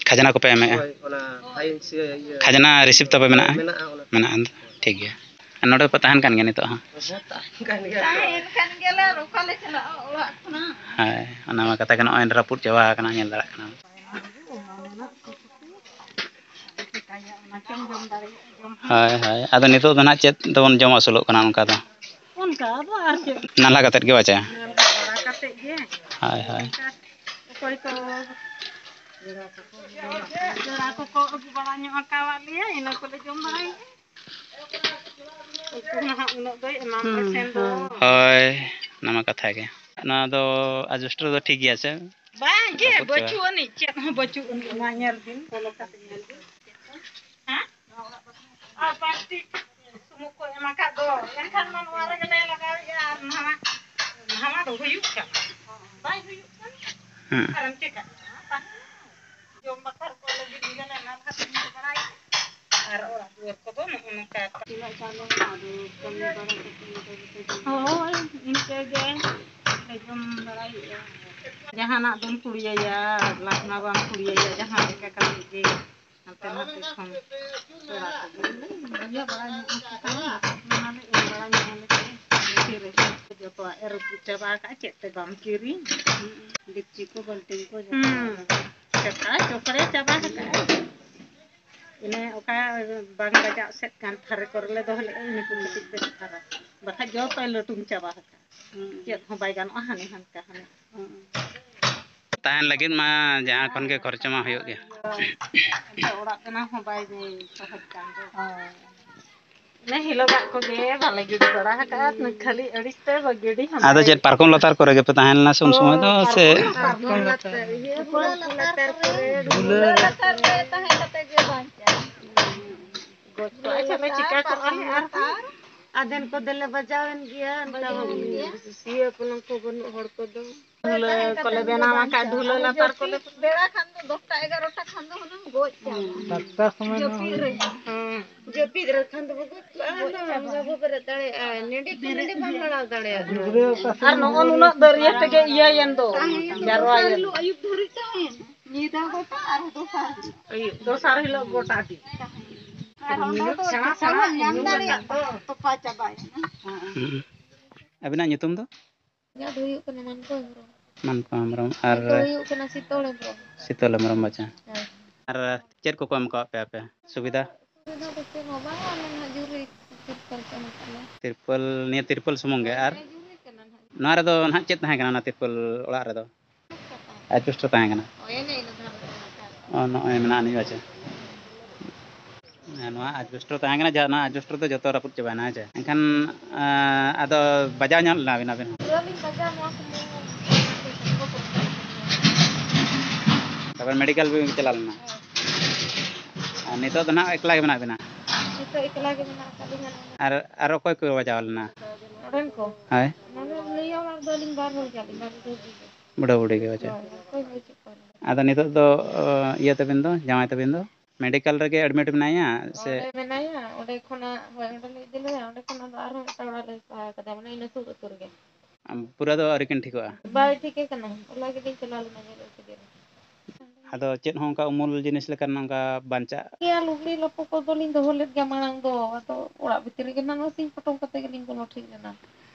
ᱠᱷᱟᱡᱽᱱᱟ ᱠᱚᱯᱮ ᱮᱢᱮᱫᱼᱟ? ᱦᱳᱭ, ᱚᱱᱟ ᱯᱷᱟᱭᱤᱞ ᱥᱮ ᱤᱭᱟᱹ ᱠᱷᱟᱡᱽᱱᱟ ᱨᱤᱥᱤᱯᱴ ᱛᱟᱯᱮ ᱢᱮᱱᱟᱜᱼᱟ? ᱢᱮᱱᱟᱜᱼᱟ, ᱚᱱᱟ᱾ ᱢᱮᱱᱟᱜᱼᱟ, ᱴᱷᱤᱠ ᱜᱮᱭᱟ᱾ ᱟᱨ ᱱᱚᱰᱮ ᱯᱮ ᱛᱟᱦᱮᱱ ᱠᱟᱱ ᱜᱮᱭᱟ ᱱᱤᱛᱚᱜ ᱦᱚᱸ? ᱦᱮᱸ, ᱛᱟᱦᱮᱱ ᱠᱟᱱ ᱜᱮᱭᱟ ᱛᱚ᱾ ᱛᱟᱦᱮᱱ ᱠᱟᱱ ᱜᱮᱭᱟᱞᱮ, ᱟᱨ ᱚᱠᱟ ᱞᱮ ᱪᱟᱞᱟᱜᱼᱟ ᱚᱲᱟᱜ ᱠᱷᱚᱱᱟᱜ? ᱦᱳᱭ, ᱚᱱᱟ ᱢᱟ ᱠᱟᱛᱷᱟ ᱠᱟᱱᱟ, ᱱᱚᱜᱼᱚᱭ ᱨᱟᱹᱯᱩᱫ ᱪᱟᱵᱟ ᱟᱠᱟᱱᱟ, ᱧᱮᱞ ᱫᱟᱲᱮᱭᱟᱜ ᱠᱟᱱᱟ᱾ ᱦᱳᱭ, ᱦᱳᱭ, ᱟᱫᱚ ᱱᱤᱛᱚᱜ ᱫᱚ ᱱᱟᱦᱟᱜ ᱪᱮᱫ ᱛᱮᱵᱚᱱ ᱡᱚᱢ ᱟᱹᱥᱩᱞᱚᱜ ᱠᱟᱱᱟ ᱚᱱᱠᱟ ᱫᱚ? ᱚᱱᱠᱟ ᱫᱚ ᱟᱨ ᱪᱮᱫ? ᱱᱟᱞᱦᱟ ᱠᱟᱛᱮᱫ ᱜᱮ ᱵᱟᱪᱟ? ᱱᱟᱞᱦᱟ ᱵᱟᱲᱟ ᱠᱟᱛᱮᱫ ᱜᱮ᱾ ᱦᱳᱭ, ᱦᱳᱭ᱾ ᱚᱠᱚᱭ ᱠᱚ ᱯᱮᱲᱟ ᱠᱚᱠᱚ ᱟᱹᱜᱩ ᱵᱟᱲᱟ ᱧᱚᱜ ᱟᱠᱟᱣᱟᱫ ᱞᱮᱭᱟ, ᱤᱱᱟᱹ ᱠᱚᱞᱮ ᱡᱚᱢ ᱵᱟᱲᱟᱭᱮᱫᱼᱟ᱾ ᱩᱛᱩ ᱱᱟᱦᱟᱜ ᱩᱱᱟᱹᱜ ᱫᱚᱭ ᱮᱢᱟᱢ ᱦᱩᱸ, ᱨᱮᱥᱮᱱ ᱫᱚ᱾ ᱦᱩᱸ᱾ ᱦᱳᱭ, ᱚᱱᱟ ᱢᱟ ᱠᱟᱛᱷᱟ ᱜᱮ᱾ ᱱᱚᱣᱟ ᱫᱚ ᱟᱡᱵᱮᱥᱴᱟᱨ ᱫᱚ ᱴᱷᱤᱠ ᱜᱮᱭᱟ ᱥᱮ? ᱵᱟᱝ ᱜᱮ, ᱨᱟᱹᱯᱩᱫ ᱪᱟᱵᱟ᱾ ᱵᱟᱹᱪᱩᱜ ᱟᱹᱱᱤᱡ, ᱪᱮᱫ ᱦᱚᱸ ᱵᱟᱹᱪᱩᱜ ᱟᱹᱱᱤᱡ᱾ ᱚᱱᱟ ᱧᱮᱞ ᱵᱤᱱ, ᱵᱚᱞᱚ ᱠᱟᱛᱮ ᱧᱮᱞ ᱵᱤᱱ᱾ ᱦᱮᱸ? ᱟᱨ ᱯᱞᱟᱥᱴᱤᱠ ᱥᱩᱱᱩᱢ ᱠᱚ ᱮᱢ ᱟᱠᱟᱫ ᱫᱚ, ᱮᱱᱠᱷᱟᱱ ᱢᱟ ᱱᱚᱣᱟ ᱨᱮᱜᱮ ᱞᱮ ᱞᱟᱜᱟᱣᱮᱫᱼᱟ᱾ ᱟᱨ ᱱᱟᱣᱟ, ᱱᱟᱣᱟ ᱫᱚ ᱦᱩᱭᱩᱜ ᱠᱟᱱᱟ, ᱵᱟᱭ ᱦᱩᱭᱩᱜ ᱠᱟᱱᱟ᱾ ᱦᱮᱸ᱾ ᱟᱨᱮᱢ ᱪᱮᱠᱟᱜᱼᱟ? ᱛᱟᱦᱮᱱᱟ᱾ ᱡᱚᱢ ᱵᱟᱠᱷᱨᱟ ᱠᱚ ᱞᱟᱹᱜᱤᱫ ᱜᱮᱞᱮ ᱱᱟᱞᱦᱟ ᱛᱩᱢᱟᱹᱞ ᱵᱟᱲᱟᱭᱟ᱾ ᱟᱨ ᱚᱲᱟᱜ ᱫᱩᱣᱟᱹᱨ ᱠᱚᱫᱚ ᱱᱚᱜᱼᱚ ᱱᱚᱝᱠᱟ᱾ ᱛᱤᱱᱟᱹᱜ ᱪᱟᱣᱞᱮ ᱢᱮᱱᱟᱜᱼᱟ, ᱟᱫᱚ ᱠᱟᱹᱢᱤ ᱵᱟᱲᱟ ᱠᱟᱛᱮ ᱤᱱᱠᱟᱹ ᱜᱮ ᱦᱳᱭ, ᱤᱱᱠᱟᱹ ᱜᱮ ᱞᱮ ᱡᱚᱢ ᱵᱟᱲᱟᱭᱮᱫᱼᱟ᱾ ᱡᱟᱦᱟᱱᱟᱜ ᱫᱚᱢ ᱠᱩᱲᱤᱭᱟᱭᱟ, ᱞᱟᱡ ᱢᱟ ᱵᱟᱢ ᱠᱩᱲᱤᱭᱟᱭᱟ, ᱡᱟᱦᱟᱸ ᱞᱮᱠᱟ ᱠᱟᱛᱮ ᱜᱮ ᱦᱟᱱᱛᱮ ᱱᱟᱛᱮ ᱠᱷᱚᱱ ᱯᱮᱲᱟ ᱠᱚᱜᱮ ᱤᱭᱟᱹ ᱵᱟᱲᱟ ᱧᱚᱜ ᱟᱠᱚ ᱠᱷᱟᱱ, ᱚᱱᱟᱞᱮ ᱮᱢ ᱵᱟᱲᱟ ᱧᱚᱜ ᱟᱞᱮ ᱠᱷᱟᱱ, ᱡᱚᱛᱚᱣᱟᱜ ᱮ ᱨᱟᱹᱯᱩᱫ ᱪᱟᱵᱟ ᱟᱠᱟᱫᱼᱟ, ᱪᱮᱫ ᱛᱮ ᱵᱟᱢ ᱠᱤᱨᱤᱧ? ᱰᱮᱠᱪᱤ ᱠᱚ, ᱵᱟᱹᱞᱴᱤᱱ ᱠᱚ, ᱡᱚᱛᱚ ᱦᱩᱸ᱾ ᱪᱟᱠᱷᱟ ᱪᱚᱠᱨᱮ ᱪᱟᱵᱟ ᱟᱠᱟᱫᱼᱟ᱾ ᱤᱱᱟᱹ ᱚᱠᱟ ᱵᱟᱝ ᱵᱟᱡᱟᱜ ᱥᱮᱫ ᱠᱟᱱ ᱛᱷᱟᱨᱮ ᱠᱚᱨᱮ ᱞᱮ ᱫᱚᱦᱚ ᱞᱮᱫᱼᱟ, ᱤᱱᱟᱹ ᱠᱚ ᱠᱟᱹᱴᱤᱡ ᱵᱮᱥ ᱫᱷᱟᱨᱟ᱾ ᱵᱟᱠᱷᱟᱡ ᱡᱚᱛᱚᱭ ᱞᱟᱹᱴᱩᱢ ᱪᱟᱵᱟ ᱟᱠᱟᱫ᱾ ᱪᱮᱫ ᱦᱚᱸ ᱵᱟᱭ ᱜᱟᱱᱚᱜᱼᱟ, ᱦᱟᱱᱮ ᱦᱟᱱᱠᱟ ᱦᱟᱱᱮ᱾ ᱛᱟᱦᱮᱱ ᱞᱟᱹᱜᱤᱫ ᱢᱟ ᱡᱟᱦᱟᱸ ᱠᱷᱚᱱ ᱜᱮ ᱠᱷᱚᱨᱪᱟ ᱢᱟ ᱦᱩᱭᱩᱜ ᱜᱮ᱾ ᱟᱫᱚ ᱚᱲᱟᱜ ᱵᱮᱱᱟᱣ ᱦᱚᱸ ᱵᱟᱭ ᱥᱚᱦᱚᱡ ᱠᱟᱱ ᱫᱚ᱾ ᱦᱳᱭ᱾ ᱚᱱᱮ ᱦᱤᱞᱳᱜᱟᱜ ᱠᱚᱜᱮ ᱵᱟᱞᱮ ᱜᱤᱰᱤ ᱵᱟᱲᱟ ᱟᱠᱟᱫᱼᱟ, ᱠᱷᱟᱹᱞᱤ ᱟᱹᱲᱤᱥ ᱛᱮ ᱵᱟᱹᱜᱤ ᱦᱚᱸ ᱟᱫᱚ ᱵᱟᱭ ᱪᱮᱫ ᱯᱟᱨᱠᱚᱢ ᱞᱟᱛᱟᱨ ᱠᱚᱨᱮ ᱜᱮᱯᱮ ᱛᱟᱦᱮᱸ ᱞᱮᱱᱟ ᱥᱮ ᱩᱱ ᱥᱚᱢᱚᱭ ᱫᱚ? ᱥᱮ ᱯᱟᱨᱠᱚᱢ ᱞᱟᱛᱟᱨ, ᱤᱭᱟᱹ, ᱫᱷᱩᱞᱟᱹ ᱞᱟᱛᱟᱨ ᱠᱚᱨᱮ, ᱫᱷᱩᱞᱟᱹ ᱞᱟᱛᱟᱨ ᱨᱮ ᱛᱟᱦᱮᱸ ᱠᱟᱛᱮ ᱜᱮ ᱵᱟᱧᱪᱟᱣ᱾ ᱜᱚᱡ ᱠᱚ ᱟᱪᱪᱷᱟ ᱞᱮ ᱪᱤᱠᱟ ᱠᱚᱜᱼᱟ ᱞᱮ ᱟᱨᱦᱚᱸ᱾ ᱟᱫᱷᱮᱱ ᱠᱚᱫᱚᱞᱮ ᱵᱟᱡᱟᱣᱮᱱ ᱜᱮᱭᱟ, ᱚᱱᱠᱟ ᱵᱟᱡᱟᱣᱮᱱ ᱜᱮᱭᱟ᱾ ᱥᱤᱭᱟᱹ ᱠᱚ ᱱᱚᱝᱠᱚ ᱵᱟᱹᱱᱩᱜ ᱦᱚᱲ ᱠᱚᱫᱚ᱾ ᱫᱷᱩᱞᱟᱹ ᱠᱚᱞᱮ ᱵᱮᱱᱟᱣ ᱟᱠᱟᱫ, ᱫᱷᱩᱞᱟᱹ ᱞᱟᱛᱟᱨ ᱠᱚᱞᱮ᱾ ᱵᱮᱲᱟ ᱠᱷᱟᱱ ᱫᱚ ᱫᱚᱥᱴᱟ ᱮᱜᱟᱨᱚᱴᱟ ᱠᱷᱟᱱ ᱫᱚ ᱦᱩᱱᱟᱹᱝ ᱜᱚᱡ ᱪᱟᱵᱟ᱾ ᱫᱟᱠᱟ ᱥᱚᱢᱚᱭ ᱢᱟ ᱡᱟᱹᱯᱤᱫ ᱨᱮ᱾ ᱦᱮᱸ᱾ ᱡᱟᱹᱯᱤᱫ ᱨᱮ ᱠᱷᱟᱱ ᱫᱚ ᱜᱚᱡ ᱠᱚᱜᱼᱟ, ᱜᱚᱡ ᱪᱟᱵᱟ᱾ ᱵᱟᱵᱚ ᱵᱮᱨᱮᱫ ᱫᱟᱲᱮᱭᱟᱜᱼᱟ, ᱱᱮᱰᱮ ᱠᱷᱚᱱ ᱱᱮᱰᱮ ᱵᱟᱢ ᱞᱟᱲᱟᱣ ᱫᱟᱲᱮᱭᱟᱜᱼᱟ᱾ ᱜᱤᱫᱽᱨᱟᱹ ᱚᱠᱟ ᱟᱨ ᱥᱚᱢᱚᱭ ᱱᱚᱜᱼᱚ ᱱᱩᱱᱟᱹᱜ ᱫᱟᱹᱨᱭᱟᱹ ᱛᱮᱜᱮ ᱤᱭᱟᱹᱭᱮᱱ ᱫᱚ, ᱛᱟᱦᱮᱸᱭᱮᱱ ᱫᱚ ᱡᱟᱨᱣᱟᱭᱮᱱ᱾ ᱫᱚᱥᱟᱨ ᱦᱤᱞᱳᱜ ᱟᱹᱭᱩᱵ ᱫᱷᱟᱹᱨᱤᱡ ᱛᱟᱦᱮᱸᱭᱮᱱ᱾ ᱧᱤᱫᱟᱹ ᱜᱚᱴᱟ ᱟᱨ ᱫᱚᱥᱟᱨ᱾ ᱟᱹᱭᱩᱵ, ᱫᱚᱥᱟᱨ ᱦᱤᱞᱳᱜ ᱜᱚᱴᱟ ᱫᱤᱱ᱾ ᱟᱨ ᱚᱱᱟ ᱫᱚ ᱥᱮᱬᱟ ᱪᱮᱫ ᱦᱚᱸ ᱥᱮᱬᱟ ᱵᱟᱢ ᱧᱟᱢ ᱧᱩᱨ ᱫᱟᱲᱮᱭᱟᱜ ᱟᱠᱟᱫ ᱫᱚ᱾ ᱫᱚ, ᱛᱚᱯᱟ ᱪᱟᱵᱟᱭᱮᱱᱟ᱾ ᱦᱩᱸ᱾ ᱟᱹᱵᱤᱱᱟᱜ ᱧᱩᱛᱩᱢ ᱫᱚ? ᱤᱧᱟᱹᱜ ᱫᱚ ᱦᱩᱭᱩᱜ ᱠᱟᱱᱟ ᱢᱟᱱᱠᱚ ᱦᱮᱢᱵᱨᱚᱢ᱾ ᱢᱟᱱᱠᱚ ᱦᱮᱢᱵᱨᱚᱢ᱾ ᱟᱨ ᱱᱤᱛᱚᱜ ᱦᱩᱭᱩᱜ ᱠᱟᱱᱟ ᱥᱤᱛᱚᱞ ᱦᱮᱢᱵᱨᱚᱢ᱾ ᱥᱤᱛᱚᱞ ᱦᱮᱢᱵᱨᱚᱢ, ᱟᱪᱪᱷᱟ᱾ ᱦᱮᱸ᱾ ᱟᱨ ᱪᱮᱫ ᱠᱚᱠᱚ ᱮᱢ ᱠᱟᱣᱟᱫ ᱯᱮᱭᱟ ᱟᱯᱮ ᱥᱩᱵᱤᱫᱷᱟ? ᱥᱩᱵᱤᱫᱷᱟ ᱫᱚ ᱪᱮᱫ ᱦᱚᱸ ᱵᱟᱝ, ᱟᱞᱮ ᱱᱟᱦᱟᱜ ᱡᱩᱨᱤ ᱛᱤᱨᱯᱚᱞ ᱠᱚ ᱮᱢ ᱠᱟᱜ ᱞᱮᱭᱟ᱾ ᱛᱤᱨᱯᱚᱞ, ᱱᱤᱭᱟᱹ ᱛᱤᱨᱯᱚᱞ ᱥᱩᱢᱩᱝ ᱜᱮ? ᱦᱳᱭ, ᱟᱨ ᱱᱤᱭᱟᱹ ᱡᱩᱨᱤ ᱠᱟᱱᱟ ᱱᱟᱦᱟᱜ᱾ ᱱᱚᱣᱟ ᱨᱮᱫᱚ ᱱᱟᱦᱟᱜ ᱪᱮᱫ ᱛᱟᱦᱮᱸ ᱠᱟᱱᱟ, ᱚᱱᱟ ᱛᱤᱨᱯᱚᱞ ᱚᱲᱟᱜ ᱨᱮᱫᱚ? ᱟᱡᱵᱮᱥᱴᱟᱨ ᱛᱟᱦᱮᱸ ᱠᱟᱱᱟ᱾ ᱦᱳᱭ, ᱮᱱᱮ ᱤᱱᱟᱹ ᱫᱷᱟᱨᱮ ᱫᱚ ᱢᱮᱱᱟᱜ ᱟᱠᱟᱫ᱾ ᱚ, ᱱᱚᱜᱼᱚᱭ ᱢᱮᱱᱟᱜᱼᱟ ᱱᱤᱭᱟᱹ, ᱟᱪᱪᱷᱟ᱾ ᱦᱮᱸ, ᱱᱚᱣᱟ ᱟᱡᱵᱮᱥᱴᱟᱨ ᱛᱟᱦᱮᱸ ᱠᱟᱱᱟ, ᱡᱟᱦᱟᱸ ᱱᱚᱣᱟ ᱟᱡᱵᱮᱥᱴᱟᱨ ᱫᱚ ᱡᱚᱛᱚ ᱨᱟᱹᱯᱩᱫ ᱪᱟᱵᱟᱭᱮᱱᱟ, ᱦᱮᱸ ᱪᱮ? ᱮᱱᱠᱷᱟᱱ, ᱟᱸ, ᱟᱫᱚ ᱵᱟᱡᱟᱣ ᱧᱚᱜ ᱞᱮᱱᱟ ᱵᱤᱱ ᱟᱵᱤᱱ ᱦᱚᱸ? ᱯᱩᱨᱟᱹ ᱞᱤᱧ ᱵᱟᱡᱟᱣ ᱱᱚᱣᱟ ᱠᱚ᱾ ᱛᱟᱨᱯᱚᱨ ᱢᱮᱰᱤᱠᱮᱞ ᱵᱤᱱ ᱪᱟᱞᱟᱣ ᱞᱮᱱᱟ? ᱦᱳᱭ᱾ ᱟᱨ ᱱᱤᱛᱚᱜ ᱫᱚ ᱱᱟᱦᱟᱜ ᱮᱠᱞᱟ ᱜᱮ ᱢᱮᱱᱟᱜ ᱵᱤᱱᱟ? ᱱᱤᱛᱚᱜ ᱮᱠᱞᱟ ᱜᱮ ᱢᱮᱱᱟᱜ ᱟᱠᱟᱫ ᱞᱤᱧᱟ ᱱᱚᱰᱮ᱾ ᱟᱨ, ᱟᱨ ᱚᱠᱚᱭ ᱠᱚ ᱵᱟᱡᱟᱣ ᱞᱮᱱᱟ? ᱱᱚᱰᱮᱱ ᱠᱚ? ᱦᱳᱭ᱾ ᱱᱚᱰᱮ ᱱᱤᱭᱟᱹ ᱚᱲᱟᱜ ᱨᱮᱫᱚ ᱟᱹᱞᱤᱧ ᱵᱟᱨ ᱦᱚᱲ ᱜᱮ, ᱟᱹᱞᱤᱧ ᱵᱟᱨ ᱦᱚᱲ ᱜᱮ᱾ ᱵᱩᱰᱷᱟᱹ ᱵᱩᱰᱷᱤ ᱜᱮ ᱵᱟᱡᱟᱣ᱾ ᱦᱳᱭ, ᱚᱠᱚᱭ ᱦᱚᱸ ᱵᱟᱹᱪᱩᱜ ᱠᱚᱣᱟ ᱱᱚᱰᱮ᱾ ᱟᱫᱚ ᱱᱤᱛᱚᱜ ᱫᱚ, ᱚ, ᱤᱭᱟᱹ ᱛᱟᱵᱤᱱ ᱫᱚ, ᱡᱟᱶᱟᱭ ᱛᱟᱵᱤᱱ ᱫᱚ? ᱢᱮᱰᱤᱠᱮᱞ ᱨᱮᱜᱮ ᱮᱰᱢᱤᱴ ᱢᱮᱱᱟᱭᱟ ᱥᱮ? ᱚᱸᱰᱮ ᱢᱮᱱᱟᱭᱟ, ᱚᱸᱰᱮ ᱠᱷᱚᱱᱟᱜ, ᱦᱳᱭ, ᱚᱸᱰᱮ ᱞᱮ ᱤᱫᱤ ᱞᱮᱭᱟ, ᱚᱸᱰᱮ ᱠᱷᱚᱱ ᱟᱫᱚ ᱟᱨᱦᱚᱸ ᱢᱤᱫᱴᱟᱝ ᱚᱲᱟᱜ ᱞᱮ ᱦᱟᱛᱟᱣ ᱠᱟᱫᱟ, ᱢᱟᱱᱮ ᱤᱱᱟᱹ ᱥᱩᱨ ᱟᱹᱛᱩ ᱨᱮᱜᱮ᱾ ᱟᱢ, ᱯᱩᱨᱟᱹ ᱫᱚ ᱟᱹᱣᱨᱤ ᱠᱤᱱ ᱴᱷᱤᱠᱚᱜᱼᱟ? ᱵᱟᱭ ᱴᱷᱤᱠᱮ ᱠᱟᱱᱟ, ᱚᱱᱟ ᱜᱮᱞᱤᱧ ᱪᱟᱞᱟᱣ ᱞᱮᱱᱟ ᱧᱮᱞ ᱦᱚᱪᱚ ᱜᱮ᱾ ᱟᱫᱚ ᱪᱮᱫ ᱦᱚᱸ ᱚᱱᱠᱟ ᱩᱢᱩᱞ ᱡᱤᱱᱤᱥ ᱞᱮᱠᱟᱱ ᱚᱱᱠᱟ ᱵᱟᱧᱪᱟᱜ? ᱜᱮᱭᱟ, ᱞᱩᱜᱽᱲᱤ ᱞᱟᱯᱚ ᱠᱚᱫᱚᱞᱤᱧ ᱫᱚᱦᱚ ᱞᱮᱫ ᱜᱮᱭᱟ ᱢᱟᱲᱟᱝ ᱫᱚ, ᱟᱫᱚ ᱚᱲᱟᱜ ᱵᱷᱤᱛᱤᱨ ᱨᱮᱜᱮ ᱱᱟᱜ ᱥᱤᱧ ᱯᱚᱴᱚᱢ ᱠᱟᱛᱮ ᱜᱮᱞᱤᱧ ᱵᱚᱞᱚ ᱴᱷᱤᱠ ᱞᱮᱱᱟ᱾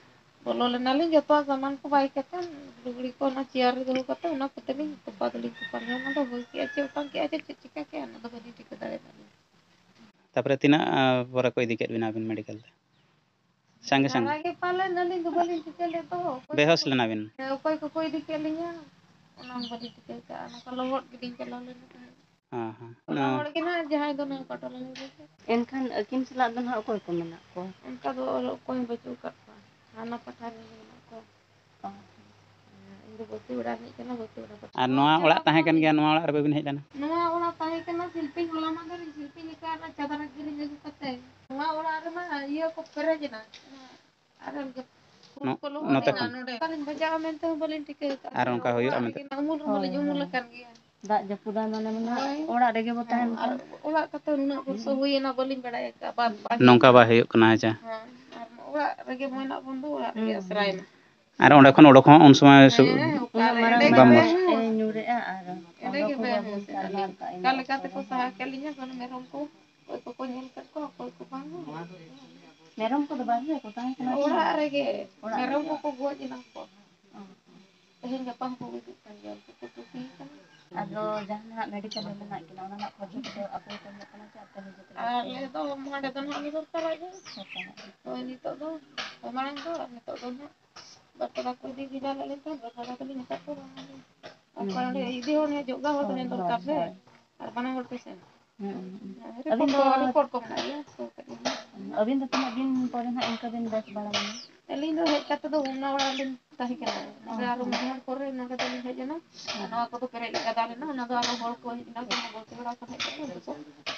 ᱵᱚᱞᱚ ᱞᱮᱱᱟᱞᱤᱧ, ᱡᱚᱛᱚᱣᱟᱜ ᱥᱟᱢᱟᱱ ᱠᱚ ᱵᱟᱭ ᱠᱟᱛᱮ, ᱞᱩᱜᱽᱲᱤ ᱠᱚ ᱚᱱᱟ ᱪᱮᱭᱟᱨ ᱨᱮ ᱫᱚᱦᱚ ᱠᱟᱛᱮ, ᱚᱱᱟ ᱠᱚᱛᱮ ᱞᱤᱧ ᱛᱚᱯᱟ ᱫᱚᱞᱤᱧ ᱛᱚᱯᱟ ᱞᱮᱱᱟ᱾ ᱚᱱᱟ ᱫᱚ ᱦᱩᱭ ᱠᱮᱜᱼᱟ ᱪᱮ ᱚᱴᱟᱝ ᱠᱮᱜᱼᱟ ᱪᱮ ᱪᱮᱫ ᱪᱤᱠᱟᱹ ᱠᱮᱜᱼᱟ, ᱚᱱᱟ ᱫᱚ ᱵᱟᱹᱞᱤᱧ ᱴᱷᱤᱠᱟᱹ ᱫᱟᱲᱮᱭᱟᱫᱟ ᱞᱤᱧ᱾ ᱛᱟᱯᱚᱨᱮ ᱛᱤᱱᱟᱹᱜ, ᱟᱸ, ᱯᱚᱨᱮ ᱠᱚ ᱤᱫᱤ ᱠᱮᱫ ᱵᱤᱱᱟ ᱟᱹᱵᱤᱱ ᱢᱮᱰᱤᱠᱮᱞ ᱛᱮ? ᱥᱟᱸᱜᱮ ᱥᱟᱸᱜᱮ᱾ ᱫᱷᱟᱨᱟ ᱜᱮ ᱯᱟᱞᱮᱱ, ᱟᱹᱞᱤᱧ ᱫᱚ ᱵᱟᱹᱞᱤᱧ ᱴᱷᱤᱠᱟᱹ ᱞᱮᱫ ᱫᱚ᱾ ᱚᱠᱚᱭ ᱵᱮᱦᱳᱥ ᱠᱚ, ᱞᱮᱱᱟ ᱵᱤᱱ? ᱦᱮᱸ, ᱚᱠᱚᱭ ᱠᱚᱠᱚ ᱤᱫᱤ ᱠᱮᱫ ᱞᱤᱧᱟ, ᱚᱱᱟ ᱦᱚᱸ ᱵᱟᱹᱞᱤᱧ ᱴᱷᱤᱠᱟᱹ ᱠᱟᱜᱼᱟ᱾ ᱱᱚᱝᱠᱟ ᱞᱚᱦᱚᱫ ᱜᱮᱞᱤᱧ ᱪᱟᱞᱟᱣ ᱞᱮᱱᱟ ᱛᱟᱦᱮᱸᱫ᱾ ᱦᱮᱸ, ᱦᱮᱸ᱾ ᱚᱲᱟᱜ ᱦᱚᱲ ᱜᱮ ᱱᱟᱦᱟᱜ ᱡᱟᱦᱟᱸᱭ ᱫᱚ ᱱᱚᱝᱠᱟ ᱴᱚᱞᱟ ᱨᱮ᱾ ᱮᱱᱠᱷᱟᱱ ᱟᱹᱠᱤᱱ ᱥᱟᱞᱟᱜ ᱫᱚ ᱱᱟᱦᱟᱜ ᱚᱠᱚᱭ ᱠᱚ ᱢᱮᱱᱟᱜ ᱠᱚᱣᱟ? ᱚᱱᱠᱟ ᱫᱚ ᱚᱠᱚᱭ ᱦᱚᱸ ᱵᱟᱹᱪᱩᱜ ᱟᱠᱟᱫ ᱠᱚᱣᱟ᱾ ᱦᱟᱱᱟ ᱯᱟᱦᱴᱟ ᱨᱮᱱ ᱜᱮ ᱢᱮᱱᱟᱜ ᱠᱚᱣᱟ᱾ ᱚ᱾ ᱤᱧ ᱫᱚ ᱵᱟᱹᱛᱤ ᱚᱲᱟᱜ ᱨᱮ ᱦᱮᱡ ᱠᱟᱱᱟ, ᱵᱟᱹᱛᱤ ᱚᱲᱟᱜ ᱠᱟᱛᱮ᱾ ᱟᱨ ᱱᱚᱣᱟ ᱚᱲᱟᱜ ᱛᱟᱦᱮᱸ ᱠᱟᱱ ᱜᱮᱭᱟ, ᱱᱚᱣᱟ ᱚᱲᱟᱜ ᱨᱮ ᱵᱟᱹᱵᱤᱱ ᱦᱮᱡ ᱞᱮᱱᱟ? ᱱᱚᱣᱟ ᱚᱲᱟᱜ ᱛᱟᱦᱮᱸ ᱠᱟᱱᱟ, ᱥᱤᱞᱯᱤᱧ ᱦᱚᱞᱟ ᱢᱟᱫᱷᱮᱨ ᱤᱧ ᱥᱤᱞᱯᱤᱧ ᱟᱠᱟᱫᱼᱟ, ᱪᱟᱫᱟᱨ ᱠᱤᱨᱤᱧ ᱟᱹᱜᱩ ᱠᱟᱛᱮ᱾ ᱱᱚᱣᱟ ᱚᱲᱟᱜ ᱨᱮᱢᱟ ᱤᱭᱟᱹ ᱠᱚ ᱯᱮᱨᱮᱡ ᱮᱱᱟ᱾ ᱟᱨ ᱱᱚ-, ᱠᱚ ᱞᱚᱦᱚᱫ ᱱᱚᱛᱮ ᱮᱱᱟ ᱠᱷᱚᱱ? ᱱᱚᱰᱮ᱾ ᱚᱠᱟᱨᱤᱧ ᱵᱟᱡᱟᱣᱟ ᱢᱮᱱᱛᱮ ᱦᱚᱸ ᱵᱟᱹᱞᱤᱧ ᱴᱷᱤᱠᱟᱹ ᱟᱠᱟᱫᱼᱟ᱾ ᱟᱨ ᱚᱱᱠᱟ ᱦᱩᱭᱩᱜᱼᱟ ᱚᱲᱟᱜ ᱢᱮᱱᱛᱮ? ᱨᱮᱜᱮ ᱩᱢᱩᱞ ᱨᱮᱦᱚᱸ ᱞᱤᱧ ᱦᱳᱭ, ᱩᱢᱩᱞ ᱦᱳᱭ᱾ ᱟᱠᱟᱱ ᱜᱮᱭᱟ᱾ ᱫᱟᱜ ᱡᱟᱹᱯᱩᱫᱟ ᱢᱟᱱᱮ ᱢᱟ ᱦᱳᱭ᱾ ᱚᱲᱟᱜ ᱨᱮᱜᱮ ᱵᱚ ᱛᱟᱦᱮᱱ ᱟᱨ ᱠᱷᱟᱱ᱾ ᱚᱲᱟᱜ ᱠᱟᱛᱮ ᱱᱩᱱᱟᱹᱜ ᱵᱚᱨᱥᱚ ᱦᱩᱭᱮᱱᱟ, ᱵᱟᱹᱞᱤᱧ ᱵᱟᱲᱟᱭ ᱟᱠᱟᱫᱼᱟ᱾ ᱵᱟᱨ, ᱵᱟᱨ ᱱᱚᱝᱠᱟ ᱵᱟᱭ ᱦᱩᱭᱩᱜ ᱠᱟᱱᱟ, ᱟᱪᱪᱷᱟ᱾ ᱦᱮᱸ, ᱟᱨ ᱚᱲᱟᱜ ᱨᱮᱜᱮ ᱢᱮᱱᱟᱜ ᱵᱚᱱ ᱫᱚ, ᱚᱲᱟᱜ ᱨᱮᱜᱮ ᱦᱩᱸ᱾ ᱟᱥᱨᱟᱭ ᱢᱟ᱾ ᱟᱨ ᱚᱸᱰᱮ ᱠᱷᱚᱱ ᱚᱰᱚᱠ ᱦᱚᱸ ᱩᱱ ᱥᱚᱢᱚᱭ ᱥᱩ-, ᱦᱮᱸ, ᱚᱠᱟ ᱨᱮ ᱵᱟᱢ ᱮᱸᱰᱮ ᱵᱚᱥ-, ᱜᱮ ᱮ, ᱧᱩᱨᱮᱜᱼᱟ ᱟᱨ ᱮᱸᱰᱮ ᱜᱮ ᱚᱰᱚᱠ ᱦᱚᱸ ᱵᱟᱭ ᱵᱟᱵᱚᱱ ᱦᱩᱭ ᱥᱟᱨᱦᱟᱣ ᱞᱮᱱᱟ᱾ ᱠᱟᱜᱼᱟ, ᱚᱠᱟ ᱤᱱᱟᱹ ᱞᱮᱠᱟ ᱚᱠᱛᱚ ᱛᱮᱠᱚ ᱨᱮᱦᱚᱸ᱾ ᱥᱟᱦᱟ ᱠᱮᱫ ᱞᱤᱧᱟ, ᱠᱷᱟᱱ ᱢᱮᱨᱚᱢ ᱠᱚ ᱚᱠᱚᱭ ᱠᱚᱠᱚ ᱧᱮᱞ ᱠᱮᱫ ᱠᱚᱣᱟ, ᱚᱠᱚᱭ ᱠᱚ ᱵᱟᱝ᱾ ᱢᱮᱨᱚᱢ ᱠᱚᱫᱚ ᱵᱟᱨᱦᱮ ᱨᱮᱠᱚ ᱛᱟᱦᱮᱸ ᱠᱟᱱᱟ ᱥᱮ? ᱚᱲᱟᱜ ᱨᱮᱜᱮ᱾ ᱚᱲᱟᱜ ᱢᱮᱨᱚᱢ ᱨᱮᱜᱮ? ᱠᱚᱠᱚ ᱜᱚᱡ ᱮᱱᱟ ᱠᱚ᱾ ᱚ᱾ ᱛᱮᱦᱮᱧ ᱜᱟᱯᱟ ᱦᱚᱸᱠᱚ ᱜᱩᱡᱩᱜ ᱠᱟᱱ ᱜᱮᱭᱟ, ᱩᱱᱠᱩ ᱠᱚ ᱠᱩᱥᱤ ᱠᱟᱱᱟ᱾ ᱟᱫᱚ ᱡᱟᱦᱟᱸ ᱱᱟᱦᱟᱜ ᱢᱮᱰᱤᱠᱮᱞ ᱨᱮ ᱢᱮᱱᱟᱜ ᱠᱤᱱᱟ, ᱚᱱᱟ ᱨᱮᱱᱟᱜ ᱠᱷᱚᱨᱪᱟ ᱠᱚᱫᱚ ᱟᱯᱮ ᱜᱮᱯᱮ ᱮᱢᱚᱜ ᱠᱟᱱᱟ ᱥᱮ ᱟᱯᱮ ᱱᱤᱡᱮ ᱛᱮᱜᱮ ᱯᱮ ᱟᱞᱮ ᱫᱚ ᱱᱚᱰᱮ ᱫᱚ ᱱᱟᱦᱟᱜ ᱩᱱᱤ ᱥᱚᱨᱠᱟᱨᱟᱜ ᱜᱮ᱾ ᱥᱚᱨᱠᱟᱨᱟᱜ ᱜᱮ᱾ ᱦᱳᱭ, ᱱᱤᱛᱚᱜ ᱫᱚ, ᱢᱟᱲᱟᱝ ᱫᱚ, ᱟᱨ ᱱᱤᱛᱚᱜ ᱫᱚ ᱱᱟᱦᱟᱜ ᱵᱟᱨ ᱯᱟᱲᱟ ᱠᱚ ᱤᱫᱤ ᱵᱷᱮᱡᱟ ᱞᱮᱫ ᱞᱤᱧ ᱛᱟᱦᱮᱸᱫ, ᱵᱟᱨ ᱯᱟᱲᱟ ᱫᱚᱞᱤᱧ ᱢᱮᱛᱟ ᱠᱚᱣᱟ, ᱵᱟᱝ ᱦᱩᱸ, ᱚᱱᱠᱟ ᱱᱚᱰᱮ ᱦᱩᱸ᱾ ᱤᱫᱤ ᱦᱚᱲ ᱦᱚᱸ ᱦᱮᱡᱚᱜ ᱜᱟ ᱦᱚᱲ ᱦᱳᱭ, ᱫᱚ ᱦᱳᱭ, ᱫᱚᱨᱠᱟᱨ ᱥᱮ᱾ ᱦᱳᱭ᱾ ᱟᱨ ᱵᱟᱱᱟ ᱦᱚᱲ ᱯᱮᱥᱮᱱᱴ᱾ ᱦᱩᱸ, ᱦᱩᱸ᱾ ᱨᱤᱯᱳᱨᱴ ᱟᱹᱵᱤᱱ ᱠᱚ, ᱫᱚ ᱨᱤᱯᱳᱨᱴ ᱠᱚ ᱢᱮᱱᱟᱜ ᱜᱮᱭᱟ, ᱥᱩᱨ ᱠᱟᱜ ᱜᱮᱭᱟ᱾ ᱟᱹᱵᱤᱱ ᱫᱚ ᱛᱤᱱᱟᱹᱜ ᱫᱤᱱ ᱯᱚᱨᱮ ᱱᱟᱦᱟᱜ ᱤᱱᱠᱟᱹ ᱵᱤᱱ ᱵᱮᱥ ᱵᱟᱲᱟᱭᱮᱱᱟ? ᱟᱹᱞᱤᱧ ᱫᱚ ᱦᱮᱡ ᱠᱟᱛᱮ ᱫᱚ ᱚᱱᱟ ᱚᱲᱟᱜ ᱨᱮᱞᱤᱧ ᱛᱟᱦᱮᱸ ᱠᱟᱱᱟ᱾ ᱱᱚᱰᱮ ᱚ, ᱟᱨᱚ ᱦᱚᱸ᱾ ᱢᱤᱫ ᱦᱚᱲ ᱯᱚᱨᱮ ᱱᱚᱰᱮ ᱫᱚᱞᱤᱧ ᱦᱮᱡ ᱮᱱᱟ᱾ ᱟᱨ ᱦᱚᱸ᱾ ᱱᱚᱣᱟ ᱠᱚᱫᱚ ᱯᱮᱨᱮᱡ ᱞᱮ ᱜᱟᱫᱟ ᱞᱮᱱᱟ, ᱚᱱᱟ ᱫᱚ ᱟᱨᱚ ᱦᱚᱲ ᱠᱚ ᱦᱮᱡ ᱮᱱᱟ, ᱠᱚ ᱵᱚᱞᱛᱮ ᱵᱟᱲᱟ ᱠᱚ ᱦᱮᱡ ᱮᱱᱟ, ᱩᱱᱠᱩ ᱠᱚ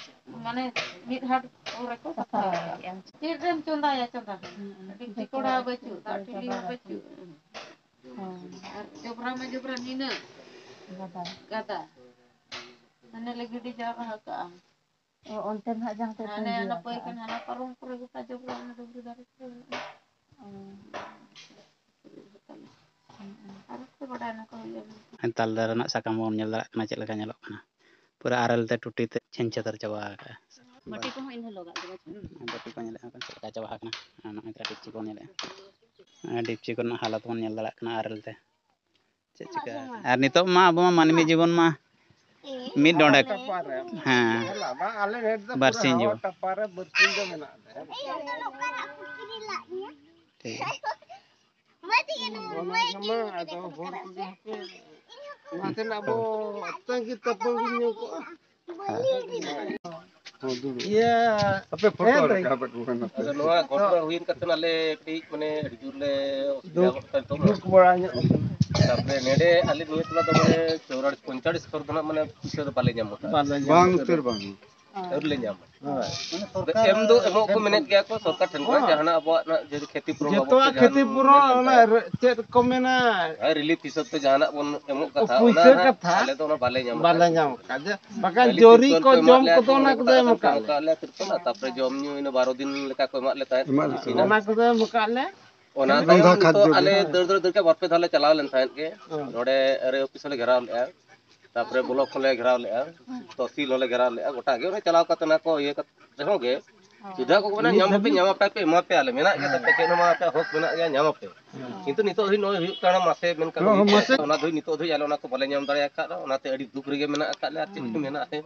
ᱢᱟᱱᱮ ᱢᱤᱫ ᱦᱟᱴ ᱯᱚᱨᱮ ᱠᱚ ᱥᱟᱯᱷᱟ ᱥᱟᱯᱷᱟ ᱵᱟᱲᱟ ᱠᱟᱜᱼᱟ᱾ ᱠᱮᱜᱼᱟ᱾ ᱪᱮᱫ ᱨᱮᱢ ᱪᱚᱸᱫᱟᱭᱟ ᱪᱚᱸᱫᱟ? ᱦᱩᱸ, ᱦᱩᱸ᱾ ᱰᱮᱠᱪᱤ ᱡᱚᱛᱚ ᱠᱚᱲᱦᱟ ᱵᱟᱹᱪᱩᱜ, ᱫᱟᱜ ᱴᱷᱤᱞᱤ ᱦᱚᱸ ᱵᱟᱹᱪᱩᱜ᱾ ᱦᱚᱸ᱾ ᱟᱨ ᱡᱚᱵᱽᱨᱟ ᱢᱟ ᱡᱚᱵᱽᱨᱟ ᱱᱤᱱᱟᱹᱜ ᱜᱟᱫᱟ᱾ ᱜᱟᱫᱟ᱾ ᱦᱟᱱᱮ ᱞᱮ ᱜᱤᱰᱤ ᱡᱟᱣᱨᱟ ᱟᱠᱟᱜᱼᱟ᱾ ᱚ, ᱚᱱᱛᱮ ᱱᱟᱦᱟᱜ ᱡᱟᱦᱟᱸ ᱯᱮ ᱦᱟᱱᱮ ᱯᱩᱸᱡᱤ ᱚᱱᱟ ᱟᱠᱟᱜᱼᱟ᱾ ᱯᱟᱹᱭᱠᱷᱟᱱᱟ, ᱦᱟᱱᱟ ᱯᱟᱨᱚᱢ ᱠᱚᱨᱮ ᱜᱚᱴᱟ ᱡᱚᱵᱽᱨᱟ, ᱚᱱᱟ ᱰᱩᱝᱨᱤ ᱫᱷᱟᱨᱮ ᱠᱚᱨᱮ ᱢᱮᱱᱟᱜᱼᱟ᱾ ᱚ᱾ ᱦᱩᱸ, ᱦᱩᱸ᱾ ᱟᱨ ᱪᱮᱫ ᱵᱟᱰᱟᱭ ᱚᱱᱟ ᱠᱚ ᱦᱩᱭᱩᱜᱼᱟ ᱢᱮᱱᱛᱮ᱾ ᱛᱟᱞ ᱫᱟᱨᱮ ᱨᱮᱱᱟᱜ ᱥᱟᱠᱟᱢ ᱵᱚᱱ ᱧᱮᱞ ᱫᱟᱲᱮᱭᱟᱜ ᱠᱟᱱᱟ ᱪᱮᱫ ᱞᱮᱠᱟ ᱧᱮᱞᱚᱜ ᱠᱟᱱᱟ᱾ ᱯᱩᱨᱟᱹ ᱟᱨᱮᱞ ᱛᱮ ᱴᱩᱴᱤ ᱛᱮ ᱪᱷᱮᱧ ᱪᱷᱟᱹᱛᱟᱹᱨ ᱪᱟᱵᱟ ᱟᱠᱟᱜᱼᱟ᱾ ᱵᱟᱹᱴᱤ ᱠᱚᱦᱚᱸ ᱤᱧ ᱦᱚᱸ ᱞᱚᱜᱟᱜ ᱜᱮ ᱵᱟᱹᱪᱩᱜ᱾ ᱦᱩᱸ, ᱵᱟᱹᱴᱤ ᱠᱚ ᱧᱮᱞᱮᱫᱼᱟ ᱯᱮ ᱪᱮᱫ ᱞᱮᱠᱟ ᱪᱟᱵᱟ ᱟᱠᱟᱱᱟ᱾ ᱟᱨ ᱱᱚᱜᱼᱚᱭ ᱰᱮᱠᱪᱤ ᱠᱚ ᱧᱮᱞᱮᱫᱼᱟ᱾ ᱰᱮᱠᱪᱤ ᱠᱚᱨᱮᱱᱟᱜ ᱦᱟᱞᱚᱛ ᱵᱚᱱ ᱧᱮᱞ ᱫᱟᱲᱮᱭᱟᱜ ᱠᱟᱱᱟ ᱟᱨᱮᱞ ᱛᱮ᱾ ᱪᱮᱫ ᱪᱤᱠᱟᱹ? ᱟᱨ ᱱᱤᱛᱚᱜ ᱢᱟ ᱟᱵᱚ ᱢᱟ ᱢᱟᱹᱱᱢᱤ ᱡᱤᱵᱚᱱ ᱢᱟ ᱢᱤᱫ ᱰᱚᱸᱰᱮᱠ᱾ ᱴᱟᱯᱟ ᱨᱮ᱾ ᱦᱮᱸ᱾ ᱧᱮᱞᱟ, ᱵᱟᱝ, ᱟᱞᱮ ᱨᱮᱰ ᱫᱚ ᱯᱩᱨᱟᱹ ᱵᱟᱨᱥᱤᱧ ᱦᱟᱣᱟ ᱡᱤᱵᱚᱱ᱾ ᱴᱟᱯᱟ ᱨᱮ ᱵᱟᱨᱥᱤᱧ ᱫᱚ ᱢᱮᱱᱟᱜ ᱞᱮᱭᱟ᱾ ᱴᱷᱤᱠ᱾ ᱚᱱᱟ ᱠᱚᱢᱟ ᱟᱫᱚ ᱦᱚᱲ ᱠᱚᱜᱮ ᱦᱟᱯᱮ ᱚᱱᱟ ᱛᱮᱱᱟᱜ ᱟᱵᱚ ᱛᱟᱺᱜᱤ ᱛᱟᱹᱯᱟᱹ ᱜᱮ ᱧᱮᱞ ᱠᱚᱜᱼᱟ᱾ ᱤᱭᱟᱹ ᱟᱯᱮ ᱯᱷᱳᱴᱳ ᱦᱮᱸ, ᱨᱟᱠᱟᱵ ᱟᱹᱜᱩ ᱠᱟᱱᱟ ᱯᱮ᱾ ᱟᱫᱚ ᱱᱚᱣᱟ ᱜᱷᱚᱴᱚᱱᱟ ᱦᱩᱭᱮᱱ ᱠᱟᱛᱮ ᱟᱞᱮ ᱠᱟᱹᱴᱤᱡ ᱢᱟᱱᱮ ᱟᱹᱰᱤ ᱡᱳᱨ ᱞᱮ ᱚᱥᱩᱵᱤᱫᱷᱟ ᱫᱩᱠ, ᱜᱚᱫ ᱠᱟᱱ ᱛᱟᱵᱚᱱᱟ᱾ ᱫᱩᱠ ᱵᱟᱲᱟ ᱧᱚᱜ ᱠᱟᱱᱟ᱾ ᱛᱟᱨᱯᱚᱨᱮ ᱱᱮᱰᱮ ᱟᱞᱮ ᱱᱤᱭᱟᱹ ᱴᱚᱞᱟ ᱫᱚ ᱢᱟᱱᱮ ᱪᱚᱣᱨᱟᱲᱤᱥ ᱯᱚᱧᱪᱟᱲᱤᱥ ᱜᱷᱚᱨ ᱫᱚ ᱱᱟᱜ ᱢᱟᱱᱮ ᱯᱩᱭᱥᱟᱹ ᱫᱚ ᱵᱟᱞᱮ ᱧᱟᱢ ᱟᱠᱟᱫᱟ᱾ ᱵᱟᱞᱮ ᱧᱟᱢ ᱵᱟᱝ ᱟᱠᱟᱫᱟ᱾ ᱩᱛᱟᱹᱨ ᱵᱟᱝ᱾ ᱦᱳᱭ᱾ ᱟᱹᱣᱨᱤ ᱞᱮ ᱧᱟᱢᱟ᱾ ᱦᱳᱭ᱾ ᱢᱟᱱᱮ ᱥᱚᱨᱠᱟᱨ ᱮᱢ ᱫᱚ ᱮᱢᱚᱜ ᱠᱚ ᱢᱮᱱᱮᱫ ᱜᱮᱭᱟ ᱠᱚ, ᱥᱚᱨᱠᱟᱨ ᱴᱷᱮᱱ ᱠᱷᱚᱱᱟᱜ ᱦᱳᱭ᱾ ᱡᱟᱦᱟᱱᱟᱜ ᱟᱵᱚᱣᱟᱜ ᱨᱮᱱᱟᱜ ᱡᱩᱫᱤ ᱠᱷᱮᱛᱤ ᱯᱩᱨᱚᱱ ᱵᱟᱵᱚᱫ ᱛᱮ ᱡᱚᱛᱚᱣᱟᱜ ᱡᱟᱦᱟᱱ ᱠᱷᱮᱛᱤ ᱯᱩᱨᱚᱱ ᱢᱮᱱ ᱚᱱᱟ ᱞᱮᱱᱠᱷᱟᱱ᱾ ᱨᱮ-, ᱪᱮᱫ ᱠᱚ ᱢᱮᱱᱟ? ᱦᱳᱭ, ᱨᱤᱞᱤᱯ ᱦᱤᱥᱟᱹᱵ ᱛᱮ ᱡᱟᱦᱟᱱᱟᱜ ᱵᱚᱱ ᱮᱢᱚᱜ ᱠᱟᱛᱷᱟ, ᱯᱩᱭᱥᱟᱹ ᱚᱱᱟ ᱦᱟᱸᱜ ᱠᱟᱛᱷᱟ ᱟᱞᱮ ᱫᱚ ᱚᱱᱟ ᱵᱟᱞᱮ ᱧᱟᱢ ᱵᱟᱞᱮ ᱟᱠᱟᱫ᱾ ᱧᱟᱢ ᱟᱠᱟᱫ᱾ ᱡᱮ ᱵᱟᱠᱷᱟᱱ ᱦᱳᱭ, ᱡᱚᱨᱤ ᱠᱚ ᱠᱚ ᱡᱚᱢ ᱮᱢᱟᱜ ᱞᱮᱭᱟ ᱠᱚᱫᱚ ᱠᱚ, ᱚᱱᱟ ᱚᱸᱰᱮ ᱠᱚᱫᱚ ᱜᱚᱴᱟ ᱮᱢ ᱥᱮᱱ ᱠᱚ ᱟᱠᱟᱫ ᱮᱢ ᱞᱮᱭᱟ᱾ ᱟᱠᱟᱫ ᱞᱮᱭᱟ ᱛᱤᱨᱯᱚᱞ, ᱛᱟᱨᱯᱚᱨᱮ ᱡᱚᱢ ᱧᱩ ᱤᱱᱟᱹ ᱵᱟᱨᱚ ᱫᱤᱱ ᱞᱮᱠᱟ ᱠᱚ ᱮᱢᱟᱜ ᱞᱮ ᱛᱟᱦᱮᱸᱫ᱾ ᱮᱢᱟᱜ ᱞᱮ ᱛᱟᱦᱮᱸᱫ᱾ ᱚᱱᱟ ᱠᱚᱫᱚ ᱚᱱᱟ ᱠᱚᱫᱚ ᱮᱢ ᱟᱠᱟᱫ ᱞᱮ᱾ ᱟᱞᱮ ᱫᱟᱹᱲ ᱫᱟᱹᱲ ᱫᱟᱹᱲ ᱠᱮ ᱵᱟᱨ ᱯᱮ ᱫᱷᱟᱣ ᱞᱮ ᱪᱟᱞᱟᱣ ᱞᱮᱱ ᱛᱟᱦᱮᱸᱫ ᱜᱮ᱾ ᱦᱩᱸ᱾ ᱱᱚᱰᱮ ᱟᱨ ᱟᱭ ᱚᱯᱷᱤᱥ ᱦᱚᱸᱞᱮ ᱜᱷᱮᱨᱟᱣ ᱞᱮᱫᱼᱟ, ᱛᱟᱨᱯᱚᱨᱮ ᱵᱞᱚᱠ ᱦᱚᱸᱞᱮ ᱜᱷᱮᱨᱟᱣ ᱞᱮᱫᱼᱟ, ᱛᱚᱦᱥᱤᱞ ᱦᱚᱸᱞᱮ ᱜᱷᱮᱨᱟᱣ ᱞᱮᱫᱼᱟ, ᱜᱚᱴᱟ ᱜᱮ ᱚᱱᱮ ᱪᱟᱞᱟᱣ ᱠᱟᱛᱮ ᱚᱱᱟ ᱠᱚ ᱤᱭᱟᱹ ᱠᱟᱛᱮ ᱨᱮᱦᱚᱸ ᱜᱮ ᱦᱩᱸ᱾ ᱥᱤᱫᱷᱟ ᱠᱚ ᱢᱮᱱᱟ, ᱱᱤᱛ ᱧᱟᱢ ᱟᱯᱮ, ᱫᱷᱟᱹᱵᱤᱡ ᱧᱟᱢ ᱟᱯᱮ, ᱮᱢᱟ ᱯᱮ ᱟᱞᱮ ᱢᱮᱱᱟᱜ ᱜᱮᱭᱟ, ᱛᱟᱯᱮ ᱪᱮᱫ ᱦᱚᱸ ᱵᱟᱝ, ᱟᱯᱮᱭᱟᱜ ᱦᱚᱠ ᱢᱮᱱᱟᱜ ᱜᱮᱭᱟ, ᱧᱟᱢ ᱟᱯᱮ᱾ ᱦᱩᱸ᱾ ᱠᱤᱱᱛᱩ ᱱᱤᱛᱚᱜ ᱫᱷᱟᱹᱵᱤᱡ ᱱᱚᱜᱼᱚᱭ ᱦᱩᱭᱩᱜ ᱠᱟᱱᱟ, ᱢᱟᱥᱮ ᱢᱮᱱᱠᱷᱟᱱ ᱦᱚᱸ, ᱦᱩᱭᱩᱜ ᱢᱟᱥᱮ᱾ ᱠᱟᱱᱟ, ᱚᱱᱟ ᱫᱷᱟᱹᱵᱤᱡ ᱱᱤᱛᱚᱜ ᱫᱷᱟᱹᱵᱤᱡ ᱟᱞᱮ ᱚᱱᱟ ᱠᱚ ᱵᱟᱞᱮ ᱧᱟᱢ ᱫᱟᱲᱮ ᱟᱠᱟᱫ, ᱚᱱᱟᱛᱮ ᱟᱹᱰᱤ ᱫᱩᱠ ᱨᱮᱜᱮ ᱢᱮᱱᱟᱜ ᱟᱠᱟᱫ ᱞᱮᱭᱟ᱾ ᱟᱨ ᱪᱮᱫ ᱦᱩᱸ᱾ ᱠᱚ ᱢᱮᱱᱟᱜᱼᱟ?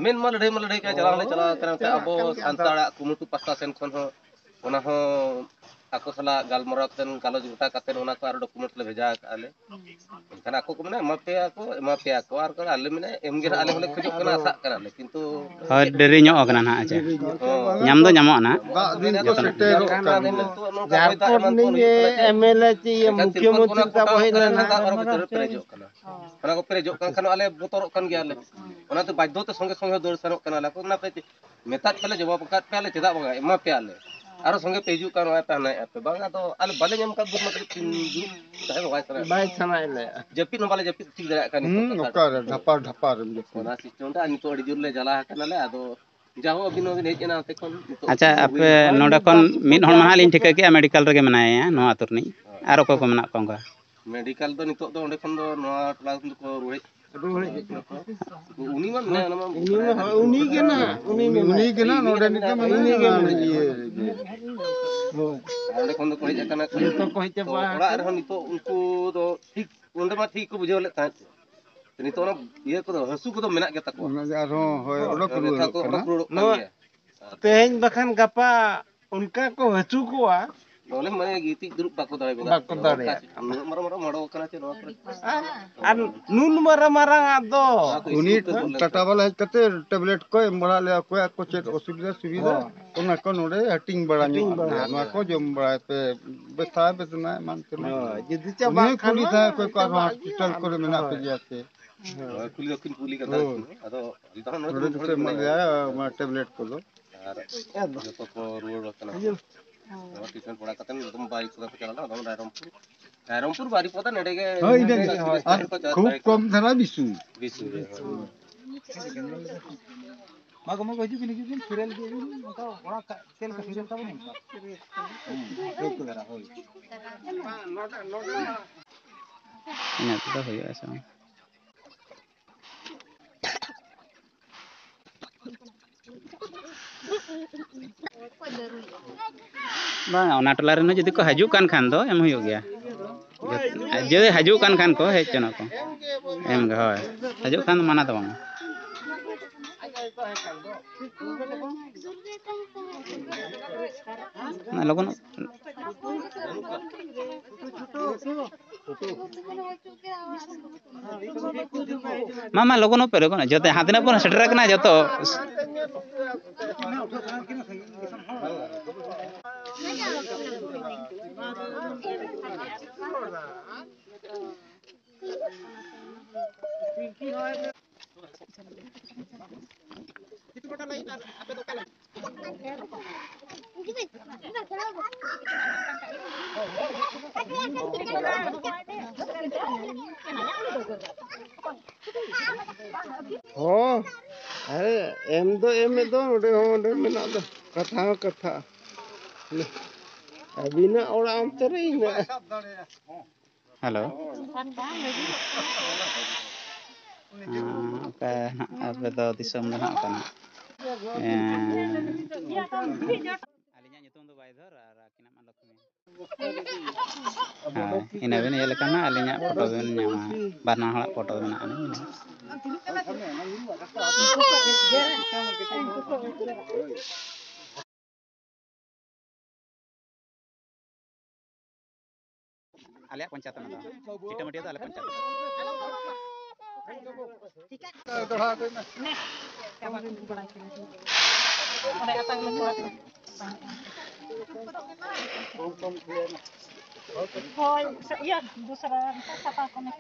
ᱢᱮᱱ ᱢᱟ ᱞᱟᱹᱲᱦᱟᱹᱭ ᱠᱟᱱᱟ, ᱪᱟᱞᱟᱣ ᱦᱚᱸᱞᱮ ᱪᱟᱞᱟᱣ ᱠᱟᱱᱟ, ᱚᱱᱛᱮ ᱦᱳᱭ, ᱟᱵᱚ ᱪᱟᱞᱟᱜ ᱠᱟᱱ ᱜᱮᱭᱟ, ᱟᱫᱚ ᱥᱟᱱᱛᱟᱲᱟᱜ ᱠᱩᱢᱩᱴᱩ ᱯᱟᱥᱴᱟ ᱥᱮᱱ ᱠᱷᱚᱱ ᱦᱚᱸ ᱚᱱᱟ ᱦᱚᱸ ᱟᱠᱚ ᱥᱟᱞᱟᱜ ᱜᱟᱞᱢᱟᱨᱟᱣ ᱠᱟᱛᱮ, ᱜᱟᱞᱚᱪ ᱜᱚᱴᱟ ᱠᱟᱛᱮ ᱚᱱᱟ ᱠᱚ ᱟᱨ ᱰᱚᱠᱩᱢᱮᱱᱴ ᱞᱮ ᱵᱷᱮᱡᱟ ᱟᱠᱟᱫᱼᱟ ᱞᱮ᱾ ᱢᱮᱱᱠᱷᱟᱱ ᱟᱠᱚ ᱠᱚ ᱢᱮᱱᱟ, ᱮᱢᱟ ᱯᱮᱭᱟ ᱠᱚ, ᱮᱢᱟ ᱯᱮᱭᱟ ᱠᱚ, ᱟᱨ ᱟᱞᱮ ᱢᱮᱱᱟ, ᱮᱢ ᱜᱮ ᱱᱟᱦᱟᱜ ᱟᱞᱮ ᱦᱚᱸᱞᱮ ᱠᱷᱚᱡᱚᱜ ᱠᱟᱱᱟ, ᱟᱥᱟᱜ ᱠᱟᱱᱟ ᱞᱮ, ᱠᱤᱱᱛᱩ ᱦᱳᱭ, ᱰᱮᱨᱤ ᱧᱚᱜ ᱟᱠᱟᱱᱟ ᱱᱟᱦᱟᱜ, ᱟᱪᱪᱷᱟ᱾ ᱦᱚᱸ᱾ ᱧᱟᱢ ᱫᱚ ᱧᱟᱢᱚᱜᱼᱟ ᱱᱟᱦᱟᱜ᱾ ᱫᱟᱜ ᱫᱤᱱ ᱠᱚ ᱡᱚᱛᱚᱱᱟᱜ᱾ ᱥᱮᱴᱮᱨᱚᱜ ᱠᱟᱱᱟ᱾ ᱱᱤᱛᱚᱜ ᱱᱚᱝᱠᱟ ᱦᱚᱭ ᱫᱟᱜ ᱮᱢᱟᱱ ᱠᱚ ᱡᱷᱟᱨᱠᱷᱚᱸᱰ ᱦᱩᱭᱩᱜ ᱠᱟᱱᱟ ᱨᱤᱱᱤᱡ ᱪᱮ, ᱮᱢ ᱮᱞ ᱮ ᱪᱮ ᱤᱭᱟᱹ ᱮᱱᱠᱷᱟᱱ ᱛᱤᱨᱯᱚᱞ ᱠᱚ ᱢᱩᱠᱷᱭᱚᱢᱚᱱᱛᱨᱤ ᱚᱱᱟ ᱛᱟᱵᱚ ᱠᱚᱴᱟ ᱦᱮᱡ ᱠᱟᱱᱟ, ᱞᱮᱱᱟ, ᱫᱟᱜ ᱟᱨᱚ ᱵᱷᱤᱛᱨᱤ ᱨᱮ ᱯᱮᱨᱮᱡᱚᱜ ᱠᱟᱱᱟ᱾ ᱚᱱᱟ ᱠᱚ ᱯᱮᱨᱮᱡᱚᱜ ᱠᱟᱱ ᱠᱷᱟᱱ ᱟᱞᱮ ᱵᱚᱛᱚᱨᱚᱜ ᱠᱟᱱ ᱜᱮᱭᱟᱞᱮ᱾ ᱚᱱᱟᱛᱮ ᱵᱟᱫᱽᱫᱷᱚ ᱛᱮ ᱥᱚᱸᱜᱮ ᱥᱚᱸᱜᱮ ᱫᱟᱹᱲ ᱥᱮᱱᱚᱜ ᱠᱟᱱᱟᱞᱮ᱾ ᱟᱠᱚ ᱚᱱᱟ ᱯᱮ ᱢᱮᱛᱟᱫ ᱯᱮᱭᱟᱞᱮ, ᱡᱚᱵᱟᱵ ᱟᱠᱟᱫ ᱯᱮᱭᱟᱞᱮ, ᱪᱮᱫᱟᱜ ᱵᱟᱝᱟ? ᱮᱢᱟ ᱯᱮᱭᱟᱞᱮ᱾ ᱟᱨᱚ ᱥᱚᱸᱜᱮ ᱯᱮ ᱦᱤᱡᱩᱜ ᱠᱟᱱ, ᱱᱚᱜᱼᱚᱭ ᱯᱮ ᱦᱟᱱᱟᱭᱮᱫᱼᱟ ᱯᱮ᱾ ᱵᱟᱝ, ᱟᱫᱚ ᱟᱞᱮ ᱵᱟᱞᱮ ᱧᱟᱢ ᱟᱠᱟᱫ ᱵᱩᱛ ᱢᱟ ᱠᱟᱹᱴᱤᱡ ᱛᱟᱦᱮᱸ ᱵᱟᱭ ᱥᱟᱱᱟᱭᱮᱫ ᱵᱟᱭ ᱞᱮᱭᱟ᱾ ᱥᱟᱱᱟᱭᱮᱫ ᱞᱮᱭᱟ᱾ ᱡᱟᱹᱯᱤᱫ ᱦᱚᱸ ᱵᱟᱞᱮ ᱡᱟᱹᱯᱤᱫ ᱴᱷᱤᱠ ᱫᱟᱲᱮᱭᱟᱜ ᱠᱟᱱᱟ ᱱᱤᱛᱚᱜ ᱦᱩᱸ, ᱠᱟᱛᱷᱟ ᱚᱠᱟᱨᱮ? ᱫᱚ᱾ ᱰᱷᱟᱯᱟᱨ ᱰᱷᱟᱯᱟᱨ ᱮᱢ ᱡᱟᱹᱯᱤᱫ᱾ ᱚᱱᱟ system ᱨᱮ ᱟᱨ ᱱᱤᱛᱚᱜ ᱟᱹᱰᱤ ᱡᱳᱨ ᱞᱮ ᱡᱟᱞᱟ ᱟᱠᱟᱱᱟᱞᱮ᱾ ᱟᱫᱚ ᱡᱟᱦᱳ, ᱟᱹᱵᱤᱱ ᱦᱚᱸᱵᱤᱱ ᱦᱮᱡ ᱮᱱᱟ ᱚᱱᱛᱮ ᱠᱷᱚᱱ, ᱱᱤᱛᱚᱜ ᱟᱪᱪᱷᱟ, ᱟᱹᱵᱤᱱ ᱟᱯᱮ ᱦᱚᱸ ᱱᱚᱰᱮ ᱠᱷᱚᱱ ᱢᱤᱫ ᱦᱚᱲ ᱢᱟ ᱦᱟᱸᱜ ᱞᱤᱧ ᱴᱷᱤᱠᱟᱹ ᱠᱮᱜᱼᱟ, ᱢᱮᱰᱤᱠᱮᱞ ᱨᱮᱜᱮ ᱢᱮᱱᱟᱭᱟ ᱱᱚᱣᱟ ᱟᱹᱛᱩ ᱨᱤᱱᱤᱡ᱾ ᱦᱳᱭ᱾ ᱟᱨ ᱚᱠᱚᱭ ᱠᱚ ᱢᱮᱱᱟᱜ ᱠᱚᱣᱟ ᱚᱱᱠᱟ? ᱢᱮᱰᱤᱠᱮᱞ ᱫᱚ ᱱᱤᱛᱚᱜ ᱫᱚ ᱚᱸᱰᱮ ᱠᱷᱚᱱ ᱫᱚ ᱱᱚᱣᱟ ᱴᱚᱞᱟ ᱠᱷᱚᱱ ᱫᱚᱠᱚ ᱨᱩᱣᱟᱹᱲ ᱦᱮᱡ ᱩᱱᱤ ᱢᱟ ᱢᱮᱱᱟᱭᱟ, ᱚᱱᱟ ᱢᱟ ᱩᱱᱤ ᱢᱟ, ᱦᱳᱭ, ᱩᱱᱤ ᱜᱮ ᱱᱟ, ᱩᱱᱤ ᱜᱮ ᱱᱟ᱾ ᱩᱱᱤ ᱜᱮ ᱱᱟ, ᱱᱚᱰᱮ ᱱᱤᱛᱚᱜ ᱢᱮᱱᱟᱭᱟ, ᱩᱱᱤ ᱜᱮ ᱚᱱᱟ ᱢᱮᱱᱟᱭᱟ᱾ ᱤᱭᱟᱹ ᱨᱮᱜᱮ᱾ ᱦᱳᱭ᱾ ᱟᱨ ᱚᱸᱰᱮ ᱠᱷᱚᱱ ᱫᱚᱠᱚ ᱦᱮᱡ ᱟᱠᱟᱱᱟ ᱠᱚ᱾ ᱡᱚᱛᱚ ᱠᱚ ᱦᱮᱡ ᱛᱚ, ᱪᱟᱵᱟ ᱚᱲᱟᱜ ᱟᱠᱟᱱᱟ᱾ ᱨᱮᱦᱚᱸ ᱱᱤᱛᱚᱜ ᱩᱱᱠᱩ ᱫᱚ ᱴᱷᱤᱠ, ᱚᱸᱰᱮ ᱢᱟ ᱴᱷᱤᱠ ᱠᱚ ᱵᱩᱡᱷᱟᱹᱣ ᱞᱮᱫ ᱛᱟᱦᱮᱸᱫ᱾ ᱱᱤᱛᱚᱜ ᱚᱱᱟ ᱤᱭᱟᱹ ᱠᱚᱫᱚ, ᱦᱟᱹᱥᱩ ᱠᱚᱫᱚ ᱢᱮᱱᱟᱜ ᱜᱮ ᱛᱟᱠᱚᱣᱟ᱾ ᱚᱱᱟ ᱜᱮ ᱟᱨᱦᱚᱸ, ᱦᱳᱭ, ᱚᱰᱚᱠ ᱵᱮᱛᱷᱟ ᱨᱩᱣᱟᱹᱲᱚᱜ ᱠᱚ ᱠᱟᱱᱟ᱾ ᱚᱰᱚᱠ ᱨᱩᱣᱟᱹᱲᱚᱜ ᱠᱟᱱ ᱱᱚᱣᱟ ᱜᱮᱭᱟ᱾ ᱛᱮᱦᱮᱧ ᱵᱟᱠᱷᱟᱱ ᱜᱟᱯᱟ ᱚᱱᱠᱟ ᱠᱚ ᱦᱟᱹᱪᱩ ᱠᱚᱣᱟ᱾ ᱚᱱᱮ ᱢᱟᱱᱮ ᱜᱤᱛᱤᱡ ᱫᱩᱲᱩᱵ ᱵᱟᱠᱚ ᱫᱟᱲᱮ ᱜᱚᱫᱟ᱾ ᱵᱟᱠᱚ ᱫᱟᱲᱮᱭᱟᱜᱼᱟ᱾ ᱩᱱᱟᱹᱜ ᱢᱟᱨᱟᱝ ᱢᱟᱨᱟᱝ ᱢᱟᱲᱚ ᱠᱟᱱᱟ ᱪᱮ ᱱᱚᱣᱟ ᱠᱚᱨᱮ? ᱟᱨ, ᱟᱨ ᱱᱩᱱ ᱢᱟᱨᱟᱝ ᱢᱟᱨᱟᱝ ᱟᱜ ᱫᱚ᱾ ᱩᱱᱤ ᱴᱟᱴᱟ ᱵᱟᱞᱟ ᱦᱮᱡ ᱠᱟᱛᱮ ᱴᱮᱵᱞᱮᱴ ᱠᱚ ᱮᱢ ᱵᱟᱲᱟ ᱞᱮᱭᱟ, ᱚᱠᱚᱭᱟᱜ ᱠᱚ ᱪᱮᱫ ᱚᱥᱩᱵᱤᱫᱷᱟ ᱥᱩᱵᱤᱫᱷᱟ, ᱦᱳᱭ᱾ ᱚᱱᱟ ᱠᱚ ᱱᱚᱰᱮ ᱦᱟᱹᱴᱤᱧ ᱵᱟᱲᱟ ᱦᱟᱹᱴᱤᱧ ᱧᱚᱜ ᱵᱟᱲᱟ ᱞᱮᱭᱟ᱾ ᱱᱚᱣᱟ ᱠᱚ ᱡᱚᱢ ᱵᱟᱲᱟᱭ ᱯᱮ, ᱵᱮᱛᱷᱟ ᱵᱮᱫᱱᱟ ᱮᱢᱟᱱ ᱛᱮᱢᱟᱱ᱾ ᱦᱳᱭ, ᱡᱩᱫᱤ ᱪᱟᱵᱟᱜ ᱩᱱᱤ ᱠᱷᱟᱱ ᱠᱩᱞᱤ ᱢᱟ ᱛᱟᱦᱮᱸ ᱚᱠᱚᱭ ᱠᱚ ᱟᱨᱦᱚᱸ ᱪᱟᱵᱟᱜ ᱜᱮ᱾ ᱦᱚᱥᱯᱤᱴᱟᱞ ᱠᱚᱨᱮ ᱢᱮᱱᱟᱜ ᱦᱳᱭ᱾ ᱯᱮᱭᱟ ᱥᱮ? ᱦᱳᱭ, ᱠᱩᱞᱤ ᱫᱚ ᱠᱤᱱ ᱠᱩᱞᱤ ᱠᱟᱱ ᱛᱟᱦᱮᱸ ᱦᱳᱭ᱾ ᱠᱤᱱ᱾ ᱟᱫᱚ ᱟᱞᱮ ᱫᱚ ᱦᱟᱸᱜ ᱱᱚᱰᱮ ᱱᱚᱰᱮ ᱫᱚᱠᱚ ᱠᱷᱚᱱ ᱮᱢᱟ ᱞᱮᱭᱟ, ᱚᱱᱟ ᱴᱮᱵᱞᱮᱴ ᱠᱚᱫᱚ᱾ ᱟᱨ ᱮᱠᱫᱚᱢ᱾ ᱡᱚᱛᱚ ᱠᱚ ᱨᱩᱣᱟᱹᱲ ᱟᱠᱟᱱᱟ᱾ ᱦᱤᱡᱩᱜ᱾ ᱱᱚᱣᱟ ᱴᱨᱤᱴᱢᱮᱱᱴ ᱵᱟᱲᱟ ᱠᱟᱛᱮ ᱮᱠᱫᱚᱢ ᱵᱟᱭᱤᱥ ᱠᱚ ᱪᱟᱞᱟᱣ ᱞᱮᱱᱟ, ᱟᱫᱚ ᱨᱟᱭᱨᱚᱝᱯᱩᱨ, ᱨᱟᱭᱨᱚᱝᱯᱩᱨ ᱵᱟᱨᱤᱯᱚᱫᱟ ᱱᱚᱰᱮ ᱜᱮ ᱦᱳᱭ, ᱤᱱᱟᱹ ᱜᱮ᱾ ᱦᱳᱭ, ᱟᱨ ᱦᱳᱭ, ᱠᱷᱩᱵ ᱦᱳᱭ᱾ ᱠᱚᱢ ᱫᱷᱟᱨᱟ ᱵᱤᱥᱩ᱾ ᱵᱤᱥᱩ ᱜᱮ, ᱦᱳᱭ᱾ ᱢᱟ ᱜᱚ, ᱢᱟ ᱜᱚ, ᱦᱤᱡᱩᱜ ᱵᱤᱱ, ᱦᱤᱡᱩᱜ ᱵᱤᱱ, ᱥᱤᱨᱤᱭᱟᱞ ᱤᱫᱤᱭ ᱵᱤᱱ, ᱚᱱᱠᱟ ᱚᱲᱟᱜ ᱠᱟ-, ᱪᱮᱫ ᱞᱮᱠᱟ ᱥᱤᱨᱤᱭᱟᱞ ᱛᱟᱵᱚᱱ ᱚᱱᱠᱟ᱾ ᱦᱩᱸ, ᱴᱷᱤᱠ ᱜᱮᱭᱟ, ᱦᱳᱭ᱾ ᱤᱱᱟᱹ ᱛᱮᱫᱚ ᱦᱩᱭᱩᱜᱼᱟ ᱥᱮ ᱵᱟᱝ? ᱵᱟᱝ, ᱚᱱᱟ ᱴᱚᱞᱟ ᱨᱮᱱ ᱦᱚᱸ ᱡᱩᱫᱤ ᱠᱚ ᱦᱤᱡᱩᱜ ᱠᱟᱱ ᱠᱷᱟᱱ ᱫᱚ ᱮᱢ ᱦᱩᱭᱩᱜ ᱜᱮᱭᱟ᱾ ᱡᱮ ᱦᱤᱡᱩᱜ ᱠᱟᱱ ᱠᱷᱟᱱ ᱠᱚ ᱦᱮᱡ ᱦᱚᱪᱚᱱ ᱟᱠᱚ᱾ ᱮᱢ ᱜᱮ, ᱦᱳᱭ᱾ ᱦᱤᱡᱩᱜ ᱠᱷᱟᱱ ᱫᱚ ᱢᱟᱱᱟ ᱫᱚ ᱵᱟᱝ᱾ ᱞᱚᱜᱚᱱ ᱢᱟ, ᱢᱟ, ᱞᱚᱜᱚᱱᱚᱜ ᱯᱮ, ᱞᱚᱜᱚᱱ᱾ ᱡᱚᱛᱚ ᱦᱟᱱᱛᱮ ᱱᱟᱜ ᱵᱚᱱ ᱥᱮᱴᱮᱨ ᱟᱠᱟᱱᱟ, ᱡᱚᱛᱚ᱾ ᱦᱚᱸ, ᱟᱨᱮ, ᱮᱢ ᱫᱚ ᱮᱢᱮᱫ ᱫᱚ, ᱚᱸᱰᱮ ᱦᱚᱸ, ᱚᱸᱰᱮ ᱢᱮᱱᱟᱜ ᱫᱚ, ᱠᱟᱛᱷᱟ ᱦᱚᱸ ᱠᱟᱛᱷᱟ᱾ ᱟᱹᱵᱤᱱᱟᱜ ᱚᱲᱟᱜ ᱚᱱᱛᱮ ᱨᱮ ᱤᱧᱟᱹᱜ᱾ ᱦᱮᱞᱳ᱾ ᱦᱮᱸ, ᱚᱠᱟ ᱱᱟᱦᱟᱜ ᱟᱯᱮ ᱫᱚ ᱫᱤᱥᱚᱢ ᱫᱚ ᱱᱟᱦᱟᱜ ᱚᱠᱟ ᱱᱟᱦᱟᱜ? ᱦᱮᱸ᱾ ᱟᱹᱞᱤᱧᱟᱜ ᱧᱩᱛᱩᱢ ᱫᱚ ᱵᱟᱭᱫᱷᱚᱨ ᱟᱨ ᱟᱹᱠᱤᱱᱟᱜ ᱢᱟ ᱞᱚᱠᱷᱢᱤ᱾ ᱦᱳᱭ, ᱤᱱᱟᱹ ᱵᱤᱱ ᱧᱮᱞ ᱞᱮᱠᱷᱟᱱ ᱱᱟᱦᱟᱜ ᱟᱹᱞᱤᱧᱟᱜ ᱯᱷᱳᱴᱳ ᱵᱤᱱ ᱧᱟᱢᱟ, ᱵᱟᱱᱟ ᱦᱚᱲᱟᱜ ᱯᱷᱳᱴᱳ ᱢᱮᱱᱟᱜᱼᱟ᱾ ᱟᱞᱮᱭᱟᱜ ᱯᱚᱧᱪᱟᱭᱮᱛ ᱚᱱᱟ ᱫᱚ᱾ ᱵᱷᱤᱴᱟᱹᱢᱟᱹᱴᱤᱭᱟᱹ ᱫᱚ ᱟᱞᱮ ᱯᱚᱧᱪᱟᱭᱮᱛ᱾ ᱦᱳᱭ, ᱤᱭᱟᱹ, ᱫᱚᱥᱨᱟ ᱥᱟᱯᱷᱟ ᱠᱚ ᱢᱮ᱾